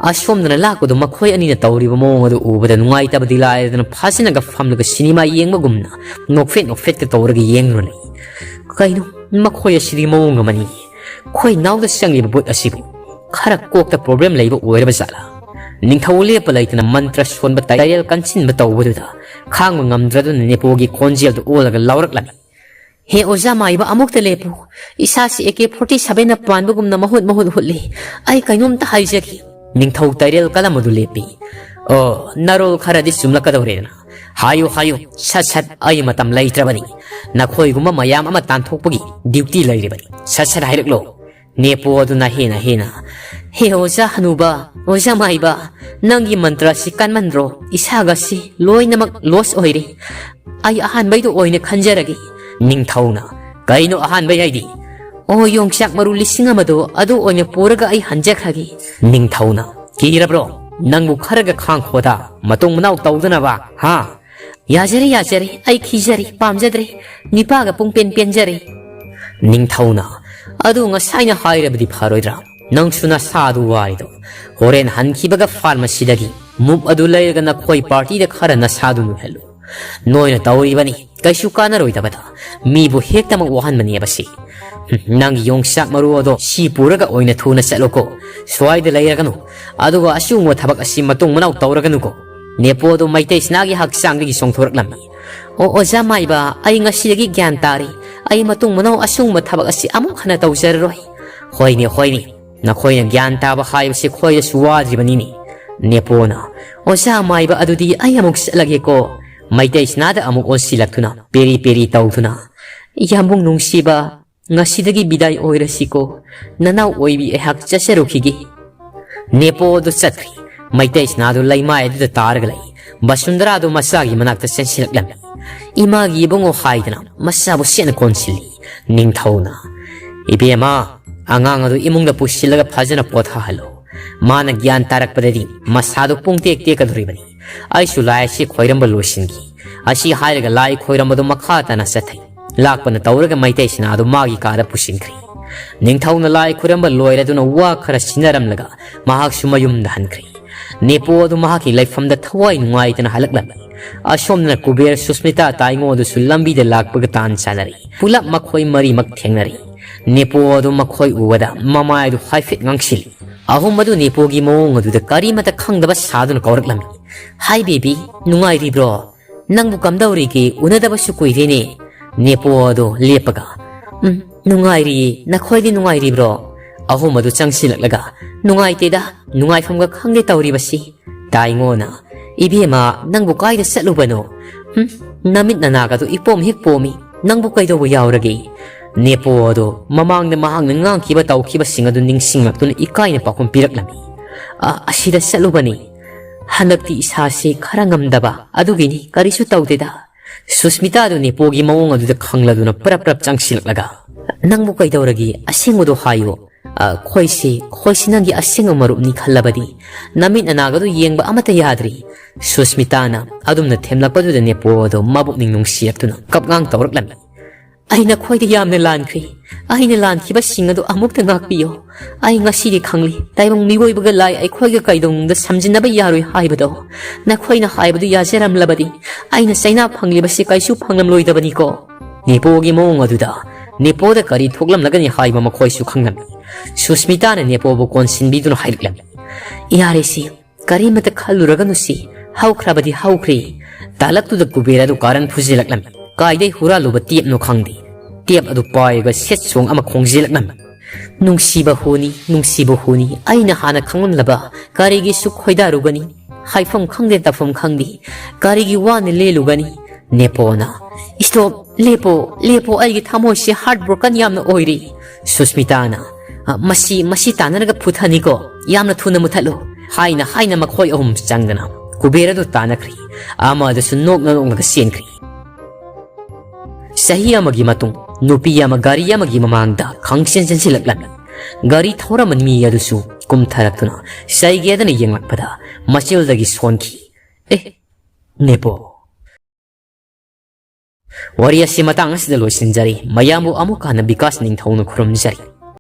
ꯑꯁꯣꯝꯗꯅ ꯂꯥꯛꯄꯗꯨ ꯃꯈꯣꯏ ꯑꯅꯤꯅ ꯇꯧꯔꯤꯕ ꯃꯑꯣꯡ ꯑꯗꯨ ꯎꯕꯗ ꯅꯨꯡꯉꯥꯏꯇꯕꯗꯤ ꯂꯥꯏꯔꯗꯅ ꯐꯥꯖꯤꯟꯅꯒ ꯐꯝꯂꯒ ꯁꯤꯅꯦꯃꯥ ꯌꯦꯡꯕꯒꯨꯝꯅ ꯅꯣꯛꯐꯦꯠ ꯅꯣꯛꯐꯦꯠꯀ ꯇꯧꯔꯒ ꯌꯦꯡꯗꯨꯅ ꯂꯩ꯫ ꯀꯩꯅꯣ, ꯃꯈꯣꯏ ꯑꯁꯤꯗꯤ ꯃꯑꯣꯡ ꯑꯃꯅꯤ꯫ ꯈꯣꯏ ꯅꯥꯎꯗ ꯆꯪꯂꯤꯕ ꯕꯨꯠ ꯑꯁꯤꯕꯨ ꯈꯔ ꯀꯣꯛꯇ problem ꯂꯩꯕ ꯑꯣꯏꯔꯕ ꯖꯥꯠꯂꯥ? ꯅꯤꯡꯊꯧ ꯂꯦꯞꯄ ꯂꯩꯇꯅ ꯃꯟꯇ꯭ꯔ ꯁꯣꯟꯕ ꯇꯥꯏꯔꯦꯜ ꯀꯟꯁꯤꯟꯕ ꯇꯧꯕꯗꯨꯗ ꯈꯥꯡꯕ ꯉꯝꯗ꯭ꯔꯗꯨꯅ ꯅꯦꯄꯣꯒꯤ ꯈꯣꯟꯖꯦꯜꯗꯨ ꯑꯣꯜꯂꯒ ꯂꯥꯎꯔꯛꯂꯝꯃꯤ꯫ "ꯍꯦ ꯑꯣꯖꯥ ꯃꯥꯏꯕ, ꯑꯃꯨꯛꯇ ꯂꯦꯞꯄꯨ꯫ ꯏꯁꯥꯁꯤ A K forty seven ꯅ ꯄꯥꯟꯕꯒꯨꯝꯅ ꯃꯍꯨꯠ ꯃꯍꯨꯠ ꯍꯨꯠꯂꯤ꯫ ꯑꯩ ꯀꯩꯅꯣꯝꯇ ꯍꯥꯏꯖꯒꯦ"꯫ ꯅꯤꯡꯊꯧ ꯇꯥꯏꯔꯦꯜ ꯀꯂꯝ ꯑꯗꯨ ꯂꯦꯞꯄꯤ꯫ "ꯑꯣ, ꯅꯔꯣꯜ ꯈꯔꯗꯤ ꯆꯨꯝꯂꯛꯀꯗꯧꯔꯦꯗꯅ꯫ ꯍꯥꯏꯌꯨ, ꯍꯥꯏꯌꯨ, ꯁꯠ ꯁꯠ, ꯑꯩ ꯃꯇꯝ ꯂꯩꯇ꯭ꯔꯕꯅꯤ꯫ ꯅꯈꯣꯏꯒꯨꯝꯕ ꯃꯌꯥꯝ ꯑꯃ ꯇꯥꯟꯊꯣꯛꯄꯒꯤ duty ꯂꯩꯔꯤꯕꯅꯤ꯫ ꯁꯠ ꯁꯠ ꯍꯥꯏꯔꯛꯂꯣ"꯫ ꯅꯦꯄꯣ ꯑꯗꯨꯅ ꯍꯦꯟꯅ ꯍꯦꯟꯅ, "ꯍꯦ ꯑꯣꯖꯥ ꯍꯅꯨꯕ, ꯑꯣꯖꯥ ꯃꯥꯏꯕ, ꯅꯪꯒꯤ ꯃꯟꯇ꯭ꯔ ꯑꯁꯤ ꯀꯟꯃꯟꯗ꯭ꯔꯣ? ꯏꯁꯥꯒꯁꯤ ꯂꯣꯏꯅꯃꯛ loss ꯑꯣꯏꯔꯦ꯫ ꯑꯩ ꯑꯍꯥꯟꯕꯩꯗꯣ ꯑꯣꯏꯅ ꯈꯟꯖꯔꯒꯦ"꯫ ꯅꯤꯡꯊꯧꯅ, "ꯀꯩꯅꯣ ꯑꯍꯥꯟꯕꯩ ꯍꯥꯏꯗꯤ?" "ꯑꯣ, ꯌꯣꯡꯆꯥꯛ ꯃꯔꯨ ꯂꯤꯁꯤꯡ ꯑꯃꯗꯣ ꯑꯗꯨ ꯑꯣꯏꯅ ꯄꯨꯔꯒ ꯑꯩ ꯍꯟꯖꯈ꯭ꯔꯒꯦ"꯫ ꯅꯤꯡꯊꯧꯅ, "ꯀꯤꯔꯕ꯭ꯔꯣ? ꯅꯪꯕꯨ ꯈꯔꯒ ꯈꯥꯡꯈꯣꯗ, ꯃꯇꯨꯡ ꯃꯅꯥꯎ ꯇꯧꯗꯅꯕ, ꯍꯥ?" "ꯌꯥꯖꯔꯦ, ꯌꯥꯖꯔꯦ, ꯑꯩ ꯈꯤꯖꯔꯦ, ꯄꯥꯝꯖꯗ꯭ꯔꯦ, ꯅꯤꯄꯥꯒ ꯄꯨꯡ ꯄꯦꯟ ꯄꯦꯟꯖꯔꯦ"꯫ ꯅꯤꯡꯊꯧꯅ, "ꯑꯗꯨ ꯉꯁꯥꯏꯅ ꯍꯥꯏꯔꯕꯗꯤ ꯐꯔꯣꯏꯗ꯭ꯔꯥ? ꯅꯪꯁꯨ ꯅꯁꯥꯗꯨ ꯋꯥꯔꯤꯗꯣ꯫ ꯍꯣꯔꯦꯟ ꯍꯟꯈꯤꯕꯒ pharmacy ꯗꯒꯤ move ꯑꯗꯨ ꯂꯩꯔꯒ ꯅꯈꯣꯏ party ꯗ ꯈꯔ ꯅꯁꯥꯗꯨ ꯅꯣꯏꯍꯜꯂꯨ꯫ ꯅꯣꯏꯅ ꯇꯧꯔꯤꯕꯅꯤ, ꯀꯩꯁꯨ ꯀꯥꯟꯅꯔꯣꯏꯗꯕꯗ꯫ ꯃꯤꯕꯨ ꯍꯦꯛꯇꯃꯛ ꯋꯥꯍꯟꯕꯅꯦꯕ ꯁꯤ꯫ ꯅꯪꯒꯤ ꯌꯣꯡꯆꯥꯛ ꯃꯔꯨ ꯑꯗꯣ ꯁꯤ ꯄꯨꯔꯒ ꯑꯣꯏꯅ ꯊꯨꯅ ꯆꯠꯂꯨꯀꯣ꯫ ꯁ꯭ꯋꯥꯏꯗ ꯂꯩꯔꯒꯅꯨ꯫ ꯑꯗꯨꯒ ꯑꯁꯤꯒꯨꯝꯕ ꯊꯕꯛ ꯑꯁꯤ ꯃꯇꯨꯡ ꯃꯅꯥꯎ ꯇꯧꯔꯒꯅꯨꯀꯣ"꯫ ꯅꯦꯄꯣ ꯑꯗꯨ ꯃꯩꯇꯩ ꯁꯤꯅꯥꯒꯤ ꯍꯛꯆꯥꯡꯗꯒꯤ ꯆꯣꯡꯊꯣꯔꯛꯂꯝꯃꯤ꯫ "ꯑꯣ, ꯑꯣꯖꯥ ꯃꯥꯏꯕ, ꯑꯩ ꯉꯁꯤꯗꯒꯤ ꯒ꯭ꯌꯥꯟ ꯇꯥꯔꯦ꯫ ꯑꯩ ꯃꯇꯨꯡ ꯃꯅꯥꯎ ꯑꯁꯤꯒꯨꯝꯕ ꯊꯕꯛ ꯑꯁꯤ ꯑꯃꯨꯛ ꯍꯟꯅ ꯇꯧꯖꯔꯔꯣꯏ"꯫ "ꯍꯣꯏꯅꯦ, ꯍꯣꯏꯅꯦ, ꯅꯈꯣꯏꯅ ꯒ꯭ꯌꯥꯟ ꯇꯥꯕ ꯍꯥꯏꯕꯁꯤ ꯈꯣꯏꯗꯁꯨ ꯋꯥꯗ꯭ꯔꯤꯕꯅꯤꯅꯦ"꯫ ꯅꯦꯄꯣꯅ, "ꯑꯣꯖꯥ ꯃꯥꯏꯕ, ꯑꯗꯨꯗꯤ ꯑꯩ ꯑꯃꯨꯛ ꯆꯠꯂꯒꯦꯀꯣ"꯫ ꯃꯩꯇꯩ ꯁꯤꯅꯥꯗ ꯑꯃꯨꯛ ꯑꯣꯟꯁꯤꯜꯂꯛꯇꯨꯅ ꯄꯦꯔꯤ ꯄꯦꯔꯤ ꯇꯧꯗꯨꯅ, "ꯌꯥꯝꯕꯨꯡ ꯅꯨꯡꯁꯤꯕ, ꯉꯁꯤꯗꯒꯤ ꯕꯤꯗꯥꯏ ꯑꯣꯏꯔꯁꯤꯀꯣ꯫ ꯅꯅꯥꯎ ꯑꯣꯏꯕꯤ ꯑꯩꯍꯥꯛ ꯆꯠꯆꯔꯨꯈꯤꯒꯦ꯫" ꯅꯦꯄꯣ ꯑꯗꯨ ꯆꯠꯈ꯭ꯔꯦ꯫ ꯃꯩꯇꯩ ꯁꯅꯥꯗꯨ ꯂꯩꯃꯥꯏ ꯑꯗꯨꯗ ꯇꯥꯔꯒ ꯂꯩ꯫ ꯕꯁꯨꯟꯗꯔꯥꯗꯨ ꯃꯆꯥꯒꯤ ꯃꯅꯥꯛꯇ ꯆꯦꯟꯁꯤꯜꯂꯛꯂꯝꯃꯤ꯫ "ꯏꯃꯥꯒꯤ ꯏꯕꯨꯡꯉꯣ" ꯍꯥꯏꯗꯅ ꯃꯆꯥꯕꯨ ꯁꯦꯠꯅ ꯀꯣꯟꯁꯤꯜꯂꯤ꯫ ꯅꯤꯡꯊꯧꯅ, "ꯏꯕꯦꯝꯃ, ꯑꯉꯥꯡ ꯑꯗꯨ ꯏꯃꯨꯡꯗ ꯄꯨꯁꯤꯜꯂꯒ ꯐꯖꯅ ꯄꯣꯊꯥꯍꯜꯂꯨ꯫ ꯃꯥꯅ ꯒ꯭ꯌꯥꯟ ꯇꯥꯔꯛꯄꯗꯗꯤ ꯃꯁꯥꯗꯨ ꯄꯨꯡ ꯇꯦꯛ ꯇꯦꯛꯀꯗꯧꯔꯤꯕꯅꯤ꯫ ꯑꯩꯁꯨ ꯂꯥꯏ ꯑꯁꯤ ꯈꯣꯏꯔꯝꯕ ꯂꯣꯏꯁꯤꯟꯈꯤ꯫" ꯑꯁꯤ ꯍꯥꯏꯔꯒ ꯂꯥꯏ ꯈꯣꯏꯔꯝꯕꯗꯨ ꯃꯈꯥ ꯇꯥꯅ ꯆꯠꯊꯩ꯫ ꯂꯥꯛꯄꯅ ꯇꯧꯔꯒ ꯃꯩꯇꯩ ꯁꯅꯥꯗꯨ ꯃꯥꯒꯤ ꯀꯥꯗ ꯄꯨꯁꯤꯟꯈ꯭ꯔꯦ꯫ ꯅꯤꯡꯊꯧꯅ ꯂꯥꯏ ꯈꯣꯏꯔꯝꯕ ꯂꯣꯏꯔꯗꯨꯅ ꯋꯥ ꯈꯔ ꯁꯤꯟꯅꯔꯝꯂꯒ ꯃꯍꯥꯛꯁꯨ ꯃꯌꯨꯝꯗ ꯍꯟꯈ꯭ꯔꯦ꯫ ꯅꯦꯄꯣ ꯑꯗꯨ ꯃꯍꯥꯛꯀꯤ ꯂꯩꯐꯝꯗ ꯊꯋꯥꯏ ꯅꯨꯡꯉꯥꯏꯇꯅ ꯍꯜꯂꯛꯂꯝꯃꯤ꯫ ꯑꯁꯣꯝꯗꯅ ꯀꯨꯕꯦꯔ, ꯁꯨꯁꯃꯤꯇꯥ, ꯇꯥꯏꯉꯣ ꯑꯗꯨꯁꯨ ꯂꯝꯕꯤꯗ ꯂꯥꯛꯄꯒ ꯇꯥꯟ ꯆꯥꯅꯔꯤ꯫ ꯄꯨꯂꯞ ꯃꯈꯣꯏ ꯃꯔꯤꯃꯛ ꯊꯦꯡꯅꯔꯤ꯫ ꯅꯦꯄꯣ ꯑꯗꯨ ꯃꯈꯣꯏ ꯎꯕꯗ ꯃꯃꯥꯏꯗꯨ ꯍꯥꯏꯐꯦꯠ ꯉꯥꯡꯁꯤꯜꯂꯤ꯫ ꯑꯍꯨꯝ ꯑꯗꯨ ꯅꯦꯄꯣꯒꯤ ꯃꯑꯣꯡ ꯑꯗꯨꯗ ꯀꯔꯤꯃꯇ ꯈꯪꯗꯕ ꯁꯥꯗꯨꯅ ꯀꯧꯔꯛꯂꯝꯃꯤ꯫ "ꯍꯥꯏ ꯕꯦꯕꯤ, ꯅꯨꯡꯉꯥꯏꯔꯤꯕ꯭ꯔꯣ? ꯅꯪꯕꯨ ꯀꯝꯗꯧꯔꯤꯒꯦ? ꯎꯅꯗꯕꯁꯨ ꯀꯨꯏꯔꯦꯅꯦ꯫" ꯅꯦꯄꯣ ꯑꯗꯣ ꯂꯦꯞꯄꯒ, "ꯎꯝ, ꯅꯨꯡꯉꯥꯏꯔꯤꯌꯦ꯫ ꯅꯈꯣꯏꯗꯤ ꯅꯨꯡꯉꯥꯏꯔꯤꯕ꯭ꯔꯣ?" ꯑꯍꯨꯝ ꯑꯗꯨ ꯆꯪꯁꯤꯜꯂꯛꯂꯒ, "ꯅꯨꯡꯉꯥꯏꯇꯦꯗ, ꯅꯨꯡꯉꯥꯏꯐꯝꯒ ꯈꯪꯗꯦ ꯇꯧꯔꯤꯕꯁꯤ꯫" ꯇꯥꯏꯉꯣꯅ, "ꯏꯕꯦꯝꯃ, ꯅꯪꯕꯨ ꯀꯥꯏꯗ ꯆꯠꯂꯨꯕꯅꯣ? ꯍꯨꯝ, ꯅꯃꯤꯠ ꯅꯅꯥꯒꯗꯨ ꯏꯄꯣꯝ ꯍꯦꯛ ꯄꯣꯝꯃꯤ꯫ ꯅꯪꯕꯨ ꯀꯩꯗꯧꯕ ꯌꯥꯎꯔꯒꯦ?" ꯅꯦꯄꯣ ꯑꯗꯣ ꯃꯃꯥꯡꯗ ꯃꯍꯥꯛꯅ ꯉꯥꯡꯈꯤꯕ ꯇꯧꯈꯤꯕꯁꯤꯡ ꯑꯗꯨ ꯅꯤꯡꯁꯤꯡꯂꯛꯇꯨꯅ ꯏꯀꯥꯏꯅ ꯄꯥꯎꯈꯨꯝ ꯄꯤꯔꯛꯂꯝꯃꯤ꯫ "ꯑ, ꯑꯁꯤꯗ ꯆꯠꯂꯨꯕꯅꯤ꯫ ꯍꯟꯗꯛꯇꯤ ꯏꯁꯥꯁꯤ ꯈꯔ ꯉꯝꯗꯕ, ꯑꯗꯨꯒꯤꯅꯤ, ꯀꯔꯤꯁꯨ ꯇꯧꯗꯦꯗ꯫" ꯁꯨꯁꯃꯤꯇꯥꯗꯨ ꯅꯦꯄꯣꯒꯤ ꯃꯑꯣꯡ ꯑꯗꯨꯗ ꯈꯪꯂꯗꯨꯅ ꯄ꯭ꯔꯞ ꯄ꯭ꯔꯞ ꯆꯪꯁꯤꯜꯂꯛꯂꯒ, "ꯅꯪꯕꯨ ꯀꯩꯗꯧꯔꯒꯦ? ꯑꯁꯦꯡꯕꯗꯣ ꯍꯥꯏꯌꯨ꯫ ꯑ, ꯈꯣꯏꯁꯤ, ꯈꯣꯏꯁꯤ ꯅꯪꯒꯤ ꯑꯁꯦꯡꯕ ꯃꯔꯨꯞꯅꯤ ꯈꯜꯂꯕꯗꯤ ꯅꯃꯤꯠ ꯅꯅꯥꯒꯗꯨ ꯌꯦꯡꯕ ꯑꯃꯠꯇ ꯌꯥꯗ꯭ꯔꯤ꯫" ꯁꯨꯁꯃꯤꯇꯥꯅ ꯑꯗꯨꯝꯅ ꯊꯦꯝꯂꯛꯄꯗꯨꯗ ꯅꯦꯄꯣ ꯑꯗꯣ ꯃꯕꯨꯛꯅꯤꯡ ꯅꯨꯡꯁꯤꯔꯛꯇꯨꯅ ꯀꯞꯉꯥꯡ ꯇꯧꯔꯛꯂꯝꯃꯤ꯫ "ꯑꯩ ꯅꯈꯣꯏꯗ ꯌꯥꯝꯅ ꯂꯥꯟꯈ꯭ꯔꯦ꯫ ꯑꯩꯅ ꯂꯥꯟꯈꯤꯕꯁꯤꯡ ꯑꯗꯨ ꯑꯃꯨꯛꯇ ꯉꯥꯛꯄꯤꯌꯨ꯫ ꯑꯩ ꯉꯁꯤꯗꯤ ꯈꯪꯂꯦ, ꯇꯥꯏꯕꯪ ꯃꯤꯑꯣꯏꯕꯒ ꯂꯥꯏ ꯑꯩꯈꯣꯏꯒ ꯀꯩꯗꯧꯅꯨꯡꯗ ꯁꯝꯖꯤꯟꯅꯕ ꯌꯥꯔꯣꯏ ꯍꯥꯏꯕꯗꯣ꯫ ꯅꯈꯣꯏꯅ ꯍꯥꯏꯕꯗꯨ ꯌꯥꯖꯔꯝꯂꯕꯗꯤ ꯑꯩꯅ ꯆꯩꯅꯥ ꯐꯪꯂꯤꯕꯁꯤ ꯀꯩꯁꯨ ꯐꯪꯂꯝꯂꯣꯏꯗꯕꯅꯤꯀꯣ꯫" ꯅꯦꯄꯣꯒꯤ ꯃꯑꯣꯡ ꯑꯗꯨꯗ ꯅꯦꯄꯣꯗ ꯀꯔꯤ ꯊꯣꯛꯂꯝꯂꯒꯅꯤ ꯍꯥꯏꯕ ꯃꯈꯣꯏꯁꯨ ꯈꯪꯂꯝꯃꯤ꯫ ꯁꯨꯁꯃꯤꯇꯥꯅ ꯅꯦꯄꯣꯕꯨ ꯀꯣꯟꯁꯤꯟꯕꯤꯗꯨꯅ ꯍꯥꯏꯔꯛꯂꯝꯃꯤ, "ꯌꯥꯔꯦꯁꯤ, ꯀꯔꯤꯃꯇ ꯈꯜꯂꯨꯔꯒꯅꯨꯁꯤ, ꯍꯧꯈ꯭ꯔꯕꯗꯤ ꯍꯧꯈ꯭ꯔꯦ꯫" ꯇꯥꯂꯛꯇꯨꯗ ꯀꯨꯕꯦꯔ ꯑꯗꯨ ꯀꯥꯔꯟ ꯐꯨꯖꯤꯜꯂꯛꯂꯝꯃꯤ꯫ ꯀꯥꯏꯗꯩ ꯍꯨꯔꯥꯜꯂꯨꯕ ꯇꯦꯞꯅꯣ ꯈꯪꯗꯦ, ꯇꯦꯞ ꯑꯗꯨ ꯄꯥꯏꯔꯒ ꯁꯦꯠ ꯁꯣꯡ ꯑꯃ ꯈꯣꯡꯖꯤꯜꯂꯛꯂꯝꯃꯤ꯫ "ꯅꯨꯡꯁꯤꯕ ꯍꯨꯅꯤ, ꯅꯨꯡꯁꯤꯕ ꯍꯨꯅꯤ, ꯑꯩꯅ ꯍꯥꯟꯅ ꯈꯪꯂꯝꯂꯕ ꯀꯔꯤꯒꯤ ꯁꯨꯛ ꯈꯣꯏꯗꯥꯔꯨꯒꯅꯤ? ꯍꯥꯏꯐꯝ ꯈꯪꯗꯦ, ꯇꯧꯐꯝ ꯈꯪꯗꯦ, ꯀꯔꯤꯒꯤ ꯋꯥꯅ ꯂꯦꯜꯂꯨꯒꯅꯤ?" ꯅꯦꯄꯣꯅ, "Stop, ꯂꯦꯞꯄꯣ, ꯂꯦꯞꯄꯣ, ꯑꯩꯒꯤ ꯊꯃꯣꯏꯁꯦ heartbroken ꯌꯥꯝꯅ ꯑꯣꯏꯔꯤ"꯫ ꯁꯨꯁꯃꯤꯇꯥꯅ, "ꯑ, ꯃꯁꯤ, ꯃꯁꯤ ꯇꯥꯟꯅꯔꯒ ꯐꯨꯊꯅꯤꯀꯣ, ꯌꯥꯝꯅ ꯊꯨꯅ ꯃꯨꯊꯠꯂꯨ" ꯍꯥꯏꯅ, ꯍꯥꯏꯅ ꯃꯈꯣꯏ ꯑꯍꯨꯝ ꯆꯪꯗꯅ ꯀꯨꯕꯦꯔ ꯑꯗꯨ ꯇꯥꯟꯅꯈ꯭ꯔꯤ꯫ ꯑꯃꯗꯨꯁꯨ ꯅꯣꯛꯅ ꯅꯣꯛꯂꯒ ꯆꯦꯟꯈ꯭ꯔꯤ꯫ ꯆꯍꯤ ꯑꯃꯒꯤ ꯃꯇꯨꯡ ꯅꯨꯄꯤ ꯑꯃ ꯒꯥꯔꯤ ꯑꯃꯒꯤ ꯃꯃꯥꯡꯗ ꯈꯪꯆꯦꯟ ꯆꯦꯟꯁꯤꯜꯂꯛꯂꯝꯃꯤ꯫ ꯒꯥꯔꯤ ꯊꯧꯔꯝꯕ ꯃꯤ ꯑꯗꯨꯁꯨ ꯀꯨꯝꯊꯔꯛꯇꯨꯅ ꯆꯩꯒꯦꯗꯅ ꯌꯦꯡꯂꯛꯄꯗ ꯃꯆꯤꯜꯗꯒꯤ ꯁꯣꯟꯈꯤ꯫ ꯑꯦ, ꯅꯦꯄꯣ꯫ ꯋꯥꯔꯤ ꯑꯁꯤ ꯃꯇꯥꯡ ꯑꯁꯤꯗ ꯂꯣꯏꯁꯤꯟꯖꯔꯤ꯫ ꯃꯌꯥꯝꯕꯨ ꯑꯃꯨꯛ ꯍꯟꯅ ꯕꯤꯀꯥꯁ ꯅꯤꯡꯊꯧꯅ ꯈꯨꯔꯨꯝꯖꯔꯤ꯫